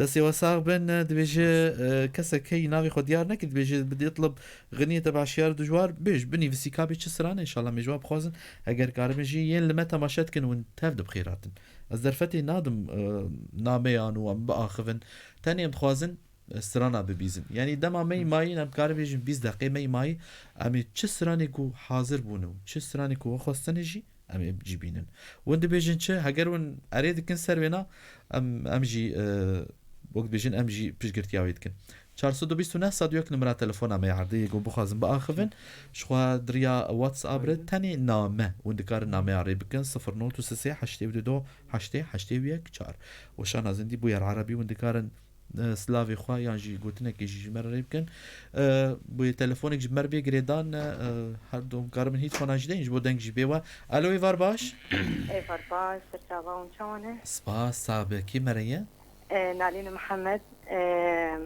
Destê wan sax bin, dibêje, e, kesek heyî navê xwe diyar nekir, dibêje bi dêtlib Xiniyê te başiyar dijwar bêj, binîvisî kabê çi stranê, înşallah em ê ji wan bixwazin. Eger karibin jî yên li me temaşe dikin, hûn tev di bi xêr hatin. Ez derfetê nadim, e, nameyan û em biaxivin. Tenê em dixwazin, e, strana bibîzin. Yanî dema me yî mayî, em dikarin bêjin bîst deqê me yî mayî, em ê çi stranê ku hazir bûne û çi stranê ku we xwestine jî, em ê cî bînin. Win dibêjin çi? Heger win erê dikin ser wêna, em, em jî, e, wek dibêjin, em jî piştgirtiya wê dikin. Çar sed û bîst û neh sed û yek numera telefona me ye erdê, yê ku bixwazin biaxivin. Ji xwe di riya WhatsApp re tenê name. Win dikarin nameya rê bikin, sifir not û sê heştê û du heştê heştê û yek çar. Weşana Zindî bûyer Erebî, win dikarin, e, silavê xwe yan jî gotinekê jî ji me re rê bikin. E, bûyê telefonek ji me re bê girêdan, e, her du em karin hît xwe najî deyin, ji bo deng jî bê we. Alo, êvar baş. Êvar baş, ser çava hûn çawan e? Spas, sabe, kî me re ye? E, Nalîn Mihemed, e,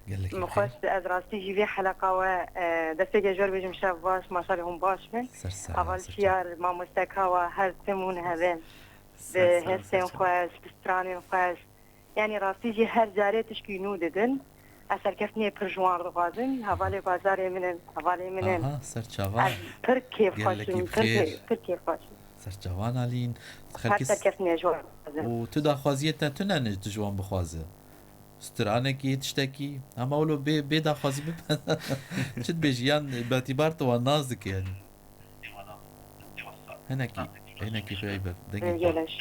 Gelekî min xweş, ez rastî jî vê heleqa we, e, desteke jor bêjim şev baş, maşallah hûn baş bin. Ser sera, Heval ser çava. Şiyar, mamosteka we, her tim hûn hevin. Ser sera, ser çava. Bi hestên xweş, bi stranên xweş. Yanî rastî jî her carê tişkî nû didin. Ez serkeftinê pir ji wan dixwazim. Hevalê bajarê min in, hevalê min in. Aha, ser çava. Ez pir kêfxweş im, Gelekî pir bixêr. kê-, pir kêfxweş im. Ser çava Nalîn. Her Xelkê s-, serkeftinê ji wan dixwazim. Û tu daxwaziyê te tune ne tu ji wan bixwaze? Stranekî, tiştekî, hema wilo bê, bê daxwazî bibe. Çi dibêjî, yan betîbar tu wan nas dike yanî? Hinekî, hinekî xwe ber. Dengê xwe. Geleş.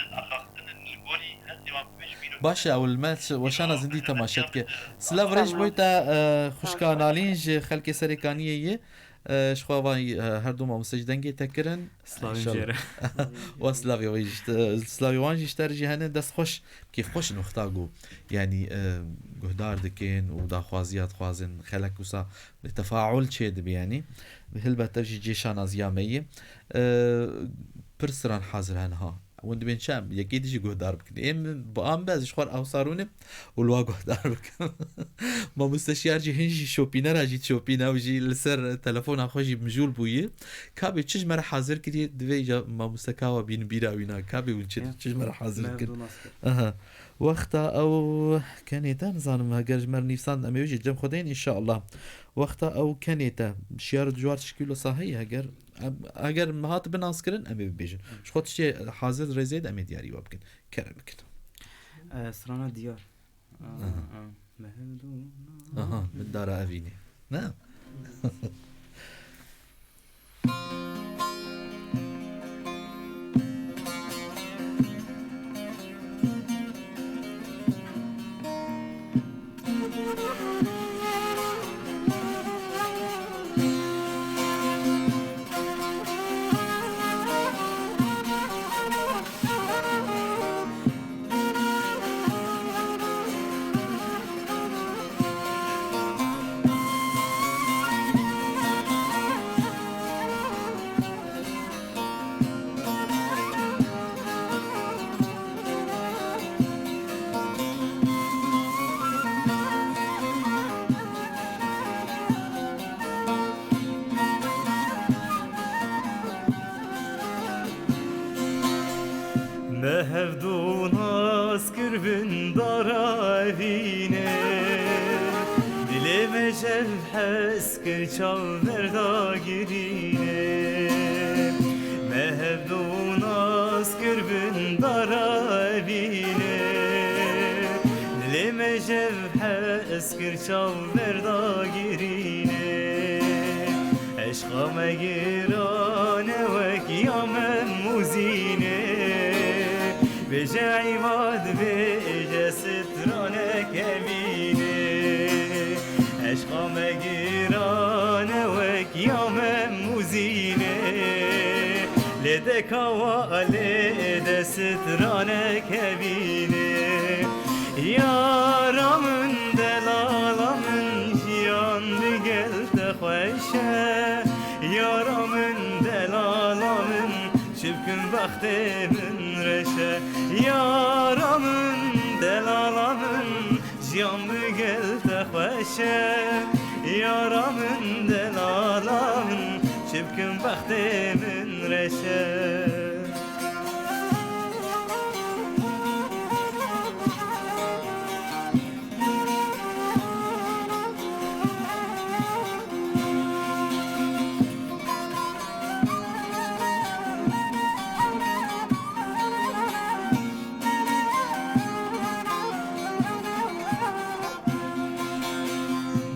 Baş e, ew li me ş-, weşana Zindî temaşe dike. Silav rêj Tamam. boy te, e, xwişka Tamam. Nalîn ji xelkê Serêkaniyê ye. E, ji xwe van, e, her du mamoste ji dengê te kirin. Slavên jê re. Wa slavê wê jî te, slavê wan jî ji te re jî hene, dest xweş. Kêfxweş in wexta ku, yanî, e, guhdar dikin û daxwaziya dixwazin, xelek wisa bi tefaul çê dibe, yanî. Hilbet ev jî cê şanaziya me ye. E, pir stran hazir hene ha. Hûn dibên çi em yekê dijî guhdar bikin. Ê min, bi an be ez ji xwe re ewsarûnim û li wa guhdar bikim. Mamoste Şiyar jî hin jî şopînera jî şopîne û jî li ser telefona xwe jî mijûl bûye. Kabê çi ji me re hazir kiriye, divê îca mamosteka we bînin bîra wîna. Kabê hûn çi, Ya. çi ji me re hazir dikin? Aha. Wexta ew kenê te nizanim, heger ji me re nivîsand, em ê wê jî cem xwe deyin înşallah. Wexta ew kenê te, şiyar û dijwar tişkî wilo saheyê, heger, em, heger me hat bi nas kirin, em ê bibêjin. Ji xwe tiştê hazir rêzê de em ê diyarî we bikin. Kerem bikin. E, strana diyar. Aha. Aha, min dara evînê. Ne? Me hevdu nas kir bin dara evînê, dilê me jev hez kir çav ver dagirînê. Me hevdu nas kir bin dara evînê, dilê me jev hez kir çav ver dagirînê. Eşqa me giran e wek ya Mem û Zînê. Bêje îbad bêje stranek evînê. Eşqa me giran e wek ya Mem û Zînê. Kawa lê de stranek hebîne. Yara min, delala min, jiyan digel te xweş e. Yara min, delala min, çi bikim bextê min reş e. Yara min, delala min, jiyan digel te xweş e. Yara min, delala min, çi bikim bextê min reş e.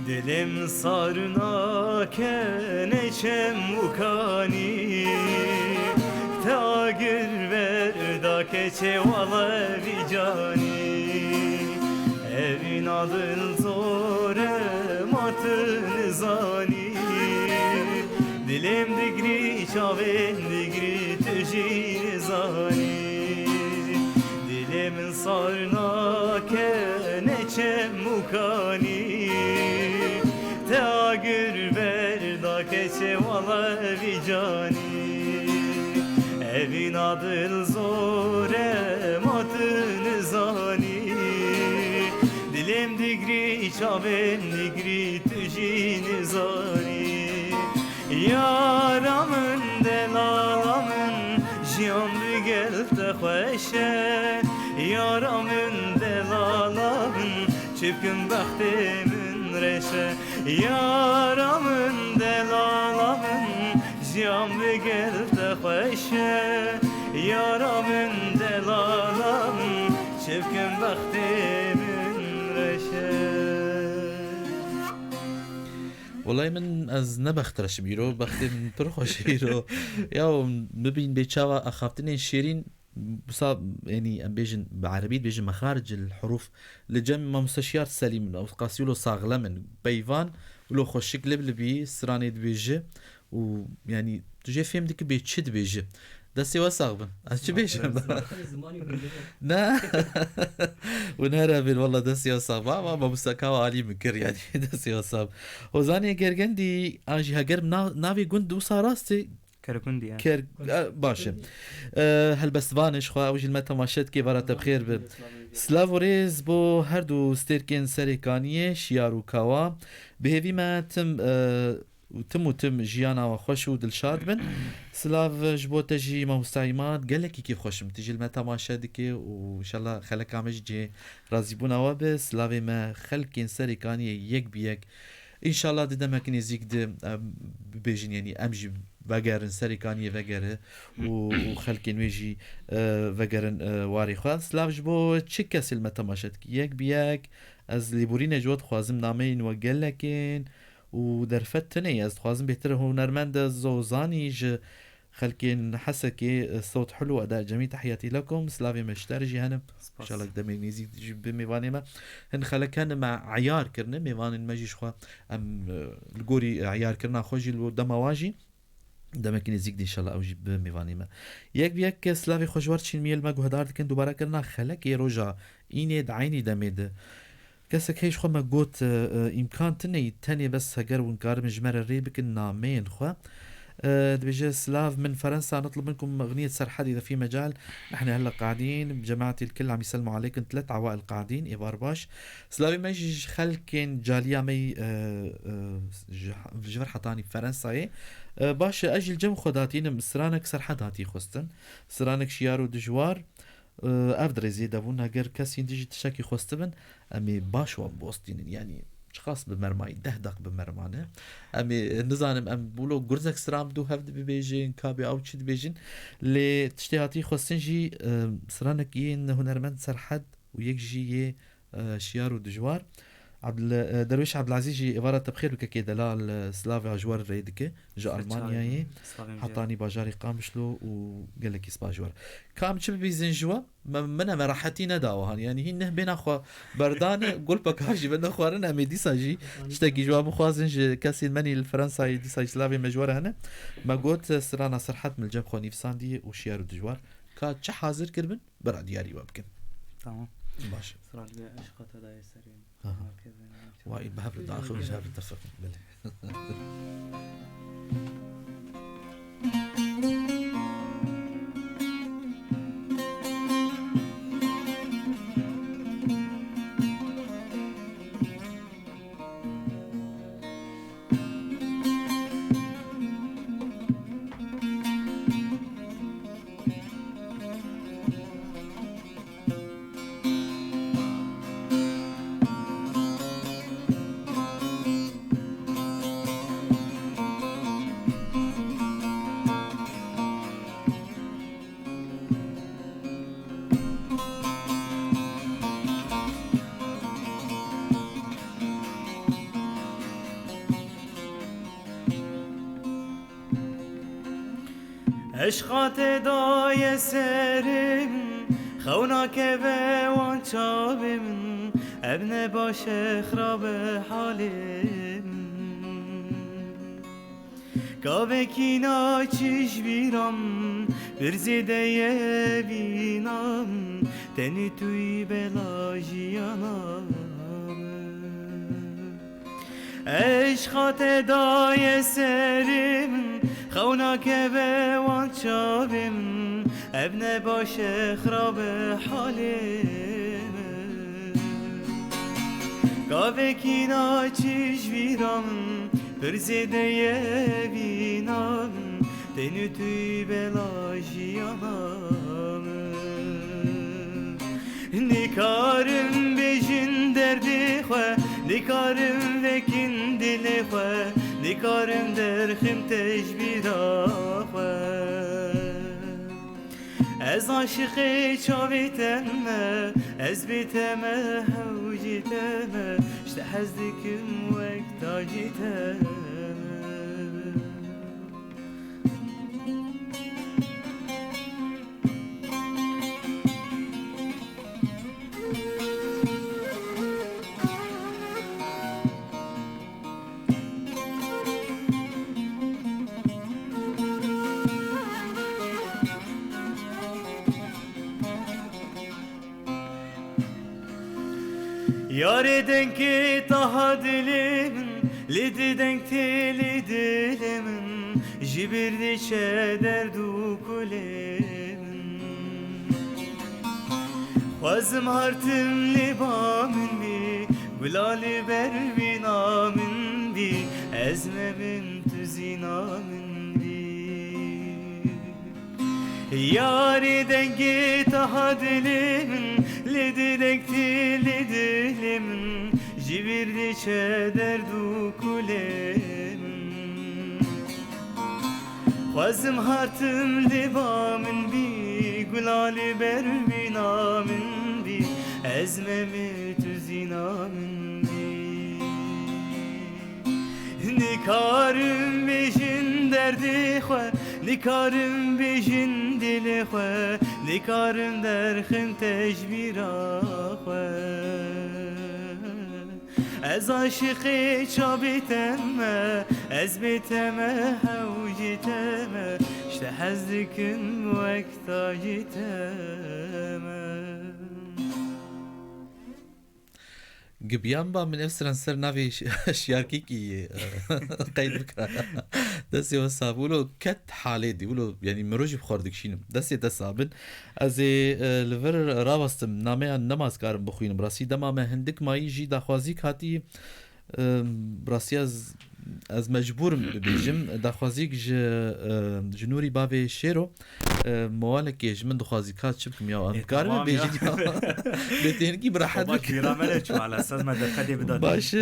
Dilê min sar nake ne çemûkanî, te agir ver dake çê wala vî canî. Evîna dil zor e ma tu nizanî. Dilê min digirî, çavê min digirî, tu jî nizanî. Dilê min sar nake ne çemûkanî. Te agir ver dake çê wala vî canî. Evîna dil zor e ma tu nizanî. Dilê min digirî, çavê min digirî, tu jî nizanî. Yara min, delala min, jiyan digel te xweş e. Yara min, delala min, çi bikim bextê min reş e. Yara min, delala min, jiyan digel te xweş e. Yara min, delala min, çi bikim bextê min reş e. Wellahî min ez ne bextreş im îro, bextê min pir xweş e îro. Ya bibîn bê çawa axaftinên şêrîn, wisa, yanî em bêjin, bi erebî dibêjin mexaricil huruf, li cem Mamoste Şiyar Selîm, ew qasî wilo saxlem in, peyvan, wilo xweşik lib libî, stranê dibêji û, yanî, tu jê fêm dikî bê çi dibêji. Destê we sax bin. Ez çi bêjim? Zimanê hûn Ne. Hûn here bin, walla destê we sax bin. Ama mamoste ka we alî min kir, yanî, destê we sax bin. Hozanê Gergendî, an jî heger na-, navê gund wisa rast e? Kergundî, ya. Ker-, e, baş e. E, helbestvanê ji xwe, ew jî li me temaşe dike, bara te bi xêr bi. Silav û rêz bo her du stêrkên Serê Kaniyê, Şiyar û Kawa. Bi hêvî me tim, e, û tim û tim jiyana we xweş û dilşad bin. Silav ji bo te jî, Mamosta Îmad, gelekî kêfxweş im. Tu jî li me temaşe dike û înşallah xeleka me jî cihê razîbûna we be. Silavê me xelkên Serê Kaniyê yek bi yek. Înşallah di demekî nêzîk de, em bibêjin, yanî em jî vegerin, Serê Kaniyê vegere û, û xelkên wê jî, e, vegerin, e, warê xwe. Silav ji bo çi kesê li me temaşe dike. Yek bi yek, ez lêborînê ji we dixwazim, nameyên we gelek in û derfet tune ye. Ez dixwazim bêhtir hunermend Zozanî ji xelkên Hesekê, e, sewt hulu eda cemî, tehiyatî lekum, silavê me ji te re jî hene. Spas. Înşallah demê nêzîk jî bi mêvanê me. Hin xelek hene me eyar kirine, mêvanên me jî ji xwe em, e, li gorî eyarkirina xwe jî li dema wa jî demekî nêzîk de înşallah ew jî bi mêvanê me. Yek bi yek silavê xwe ji we re çînmiyê li me guhdar dikin, dubare kirina xelekê roja înê di eynî demê de. Kesek heye ji xwe me got, e, e, îmkan tune ye, tenê bes heger hûn karibin ji me re rê bikin nameyên xwe. E, dibêje, Silav, min Ferensa, نطلب منكم أغنية سرحد إذا في مجال، نحن هلأ قاعدين، جماعتي الكل عم يسلموا عليكم، تلات عوائل قاعدين، êvar baş. Silavê me jî ji xelkên caliya me yî, e, e, ji, ji vir hetanî Ferensayê. E, baş e, ez jî li cem xwe datînim, stranek Serhed hatî xwestin, stranek şiyar û dijwar. Ev di rêzê de bûn. Heger kesî din jî tiştekî xwestibin, em ê baş wan bostînin. Yanî çiqas bi mermayî, deh deq bi mermane. Em ê, nizanim, em wilo gurzek stran bi dû hev dibibêjin, ka bê ew çi dibêjin. Lê tiştê hatî xwestin jî, e, stranek yên hunermend Serhed û yek jî yê, e, şiyar û dijwar. Abdul-, e, Derwêş Abdulazîz jî êvara te bi xêr bike kê delal, e, silavê ji we re rê dike, ji Almanyayê, hetanî bajarê Qamişlo û gelekî spas ji we re. Ka em çi bibîzin ji we? Me, min e, me rehetî neda wihan. Yanî hîn neh bêna xwe berdane, gulpek ha jî bende xwarin, em ê dîsa jî tiştekî ji we bixwazin, ji kesên menî li Fransayê dîsa jî silavê me ji we re hene. Me got, e, strana Serhed min li cem xwe nivîsandî û şiyar û dijwar. Ka çi hazir kiribin? Bira diyarî we bikin. Tamam. Baş. Sral be eşqa te dayê serê. Aha. Vay, bi hev re daxil, ji hev re tefeq. Belê. Eşqa te daye serim, xew nakeve wan çavê min, ev ne baş e, xirab e halê min. Gavekî naçî ji bîra min, pir zêde ye vîna min, tenê tu yî bela jiyana min. Eşqa te daye serê min, xew nakeve wan çavê min, ev ne baş e, xirab e halê min. Gavekî naçî ji vîra min, pir zêde ye vîna min, tenê tu yî bela jiyana min. Nikarim bêjin derdê xwe, nikarim vekin dilê xwe, nikarim derxim te ji bîra xwe. Ez aşiqê çavê te me, ez bê te me, hewcê te me, ji te hez dikim wek tacê te me. Yarê dengê taha dilê min, lê di deng tê lê dilê min, ji bîr diçe derd û kulê min. Xwazim hartim lê ba min bî, gula li ber bîna min bî, ez me min tu zîna min bî. Yarê dengê taha dilê min, lê di deng tê lê dilê min, ji bîr diçe derd û kulê min. Xwazim hartim lê ba min bî, gula li ber bîna min bî, ez me min tu zîna min bî. Nikarim bêjin derdê xwe, nikarim bêjin dilê xwe, nikarim derxim te ji bîra xwe. Ez aşiqê çavê te me, ez bê te me, hewcê te me, ji te hez dikim wek tacê te me. Gibiyan ba min ev stran ser navê ş-, şiyarkîkî, e, qeyd bikira. Destê we sax bû, wilo ket halê dî, wilo, yanî mirov jî bi xwe re dikişînim. Destê te sax bin. Ez ê, e, li vir rawestim, nameyan nema ez karim bixwînim. Rastî dema me hindik mayî jî daxwazîk hatî, e, rastî ez, ez mecbûr im bibêjim. Daxwazîk ji, e, ji Nûrî bavê Şêro, e, mowalekê ji min dixwazî, ka çi bikim ya? Em Ê, dikarin tamam ya. Bêjin ya? Bê te hinkî bi rehet Baba, bike. Gîra me le çû, ala esas me derfetê bida. Baş, e,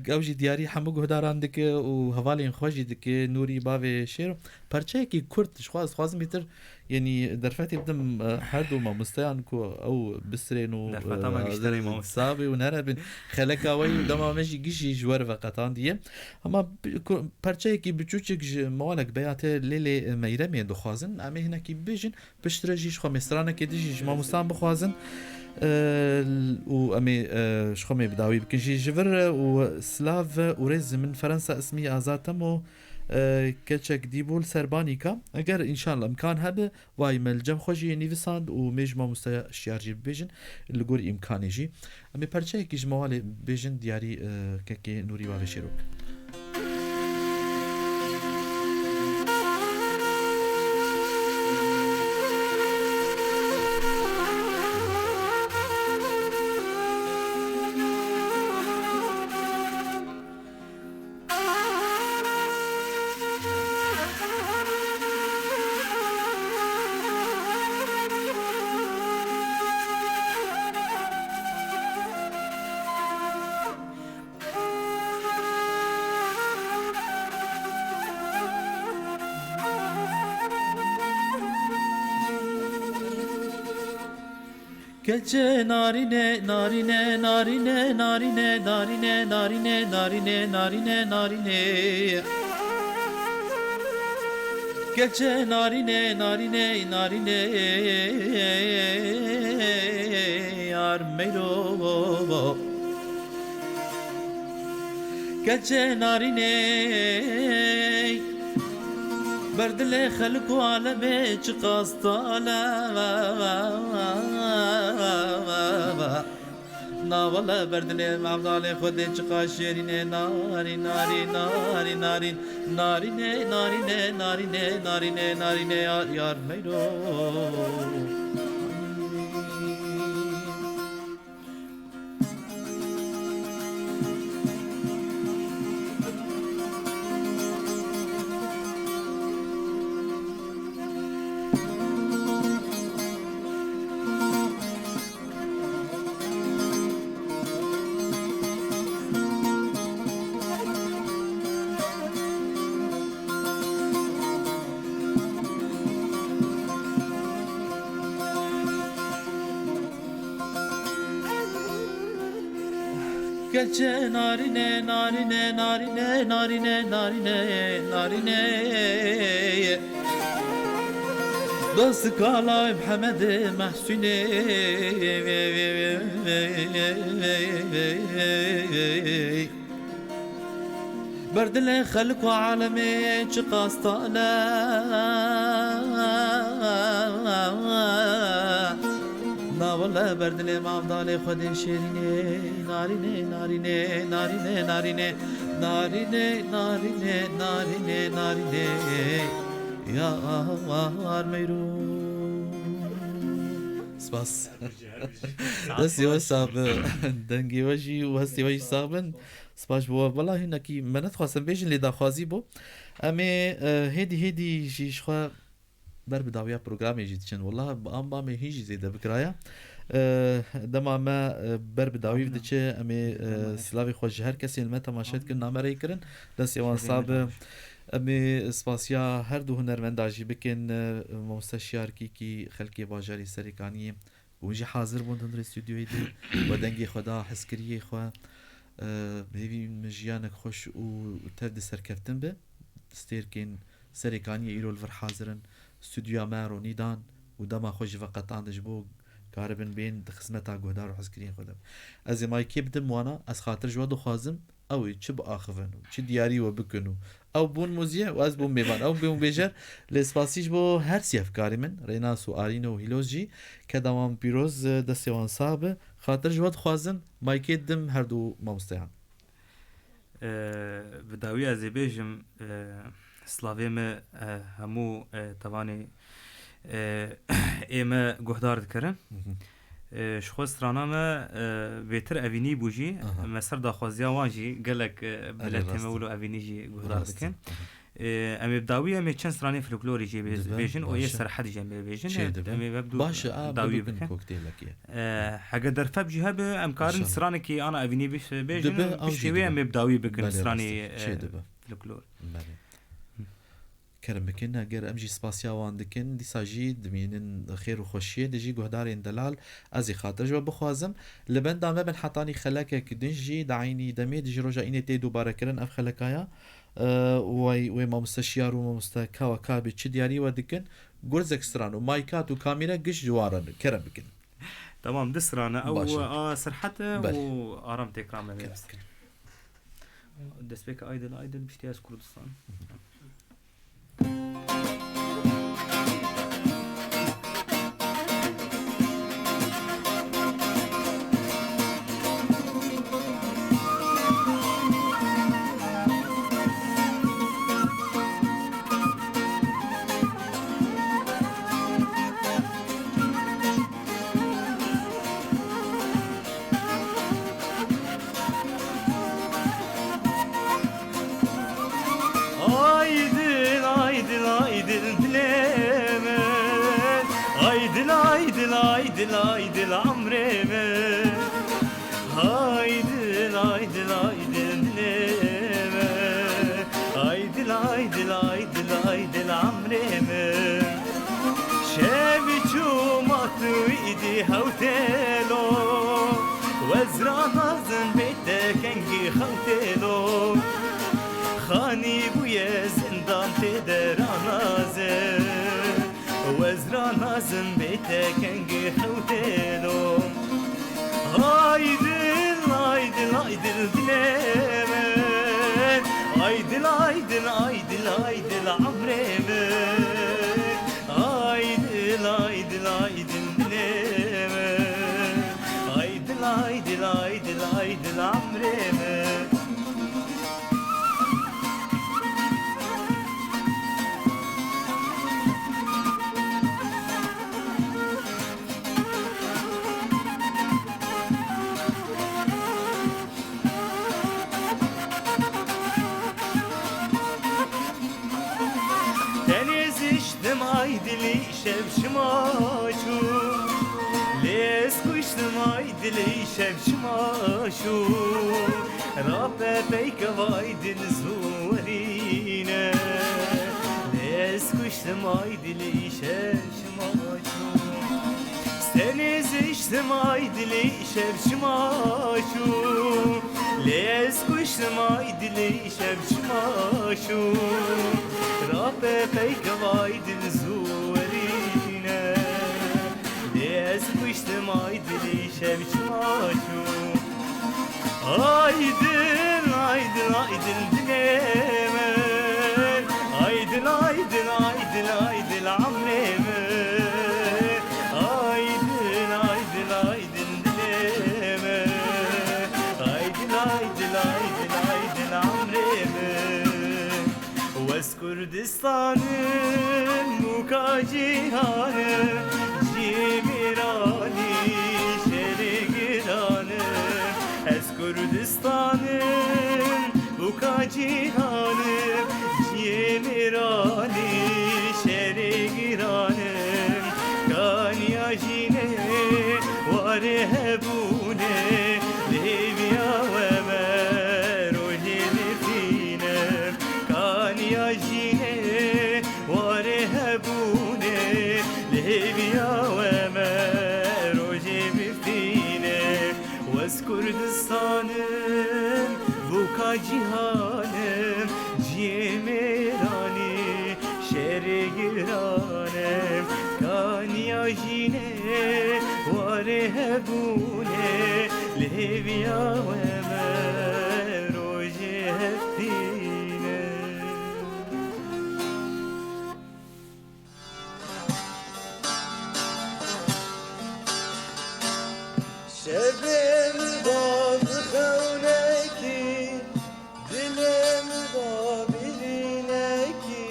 ew jî diyarî hemû guhdaran dike û hevalên xwe jî dike, Nûrî bavê Şêro. Parçeyekî kurt, ji xwe ez dixwazim bêtir Yenî derfetê bidim, e, her du mamosteyan ku ew bisirên û, Derfeta me e, gişterê mamoste. Sabê û nerebin. Xeleka we û dema me jî gişî ji we re veqetandiye. Hema bi-, ku-, perçeyekî biçûçik ji mewalek Beyatê Lêlê Meyremê dixwazin. Em ê hinekî bibêjin, piştre jî ji xwe mêstranekê din jî ji mamostan bixwazin. E, û em ê, e, ji xwe mê bi dawî bikin jî. Ji vir û silav û rêz min Ferensa Ismî Azad Temo, e, keçek dîbû li ser banîka. Eger înşallah imkan hebe, vay me li cem xwe jî nivîsand û mê ji mamoste Şiyar jî bibêjin li gor îmkanê jî. Em ê perçeyekî ji mewalê bêjin diyarî, e, kekê Nûrî Wavê Şêrok. Keçê narîne, narîne, narîne. Keçê narîne, narîne, narîne, yar meyro. Keçê narîne, ber dilê xelk û alemê çiqas tal e. Na wele ber dilê mevdalê Xwedê çiqas şêrîn e. Narîn, narîn, narîn, narîn. Narîne, narîne, narîne, narîne, narîne, yar, yar meyro. Keçê narîne, narîne, narîne, narîne, narîne, narîne. Dost kala Mehemedê Mehsûnê. Ber dilê xelk û alemê çiqas tal e. Na wele ber dilê mavdalê Xwedê şêrînê. Narînê, narînê, narînê, narînê. Narînê, narînê, narînê, narînê. Yar meyro. Spas. Destê we sax be. Dengê we jî û hestê we jî sax bin. Spas ji bo we. Wela hinekî me nedixwest em bêjin lê daxwazî bû. Em ê, e, hêdî hêdî jî ji xwe ber bi dawiya programê jî diçin. Wela bi am bamê hîn jî zêde bikiraya. E, dema me, e, ber bi dawî diçe, em ê, e, silavê xwe ji her kesên me temaşe dikin, name rê kirin. Destê wan sax be. Em ê spasiya her du hunermenda jî bikin, e, Mamoste Şiyar Kîkî, xelkê bajarê Serêkaniyê. Hûn jî hazir bûn di hundirê stûdyoyê de we dengê xwe da hezkiriyê xwe. Bi hêvî min jiyanek xweş û tev di serkeftin be. Stêrkên Serêkaniyê îro li vir hazir in. Stûdyoya me ronî dan û dema xwe jî veqetandin ji bo karibin bên di xizmeta guhdar û hezkiriyên xwe de. Ez ê maykê bidim wana, ez xatir ji we dixwazim. Ew ê çi biaxivin û çi diyarî we bikin û ew bûn muzî ye û ez bûm mêvan. Ew bûn bêjer. Lê spasî ji bo her sî hevkarê min, Rênas û Arîne û Hîloz jî, keda wan pîroz, destê wan sax be. Xatir ji we dixwazim, maykê didim her du mamosteyan. Bi dawî ez ê bêjim, e, slavê me, e, hemû, e, tevanê, e, ê me guhdar dikirin. Mhm. E, ji xwe strana me, e, bêtir evînî bû jî. Aha. Me ser daxwaziya wan jî gelek, e, Erê, miletê me rast e. Wilo evînî jî guhdar Rast e. Dikin. Aha. E, em ê bi dawî em ê çend stranê folklorî jî bê-, Dibe, bêjin û yê baş e. Serhedî jî em ê bêjin. Çê dibe. Em ê wek du Baş e, a, dawî bikin bikin. Kokteylekê. E, hege derfet jî hebe, em karin İnşallah. Stranekî ana evînî bêjin Dibe, û ew piştî jî wê dibe. Em ê bi dawî bikin Belê, stranê, rast e. Çê e, dibe. Folklor. Belê. Kerem bikin, eger em jî spasiya wan dikin, dîsa jî dimînin xêr û xweşiyê. Di jî guhdarên delal, ez ê xatir ji we bixwazim. Li benda me bin hetanî xelekek din jî, di eynî demê, di jî roja înê tê dubare kirin ev xelekaya. Ee, wê, wê mamoste Şiyar û mamoste Kawa Kabê çi diyarî we dikin? Gurzek stran û maykat û kamîre giş ji wan re bin. Kerem bikin. Tamam, du strane. Ew Baş e. a Serhet e Belê. û Aram Têkran me Kerem nivîst. bikin. Destpêka Aydil, Aydil piştî ez Kurdistan. Aydil, aydil, aydil dilê min. Aydil, aydil, aydil, aydil emrê min. Aydil, aydil, aydil dilê min. Aydil, aydil, aydil, aydil emrê min. Şev çû ma tu îdî hewtêlo. Wezra nazin bê te kengî xewtêlo. Xanî bûye zindan tê dera nazin. Wezra nazin bê te kengê xewtêlo. Aydil, aydil, aydil dilê min. Aydil, aydil, aydil, aydil emrê min. Aydil, aydil, aydil dilê min. Aydil, aydil, aydil, aydil emrê min. Tenê ziştim ay dilî şev şima çû. Lê ez kuştim ay dilî şev şima çû. Rape peyke vay dil zû werîne. Lê ez kuştim ay dilî şev şima çû. Stenê ziştim ay dilî şev şima çû. Lê ez kuştim ay dilî şev şima çû. Rape peyke vay dil zû werîne. Lê ez kuştim ay dilî şev şima çû. Aydil, aydil, aydil dilê min. Aydil, aydil, aydil, aydil emrê min. Aydil, aydil, aydil dilê min. Aydil, aydil, aydil, aydil emrê min. Wez Kurdistanim û ka cîhanim, cihê mêranî şerê giranim. Ez Kurdistanim û ka cîhanim, cihê mêranî şerê giranim. Kaniya jînê warê hebûnê, lê hêviya we me rojê bifînim. Kaniya jînê warê hebûnê, lê hêviya we me rojê bifînim. Wez Kurdistanim, bûka cîhanim, cihê mêranî şerê giranim. Kaniya jînê warê hebûnê, lê hêviya we me rojê heftîne. Şevê min da bi xewnekî, dilê min da bi hînekî,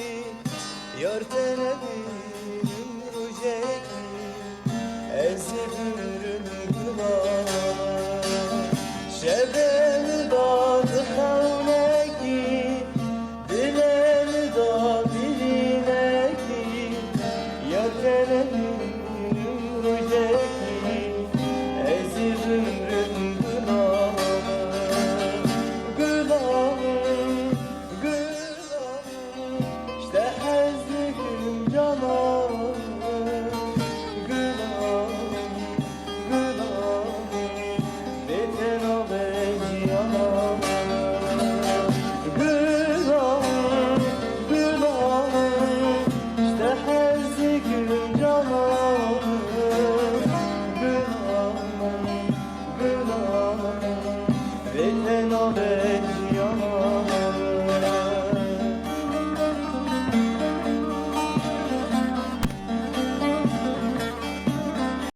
yar te nebînim rojekî, ez ê bimirim gula. Şevê Te jî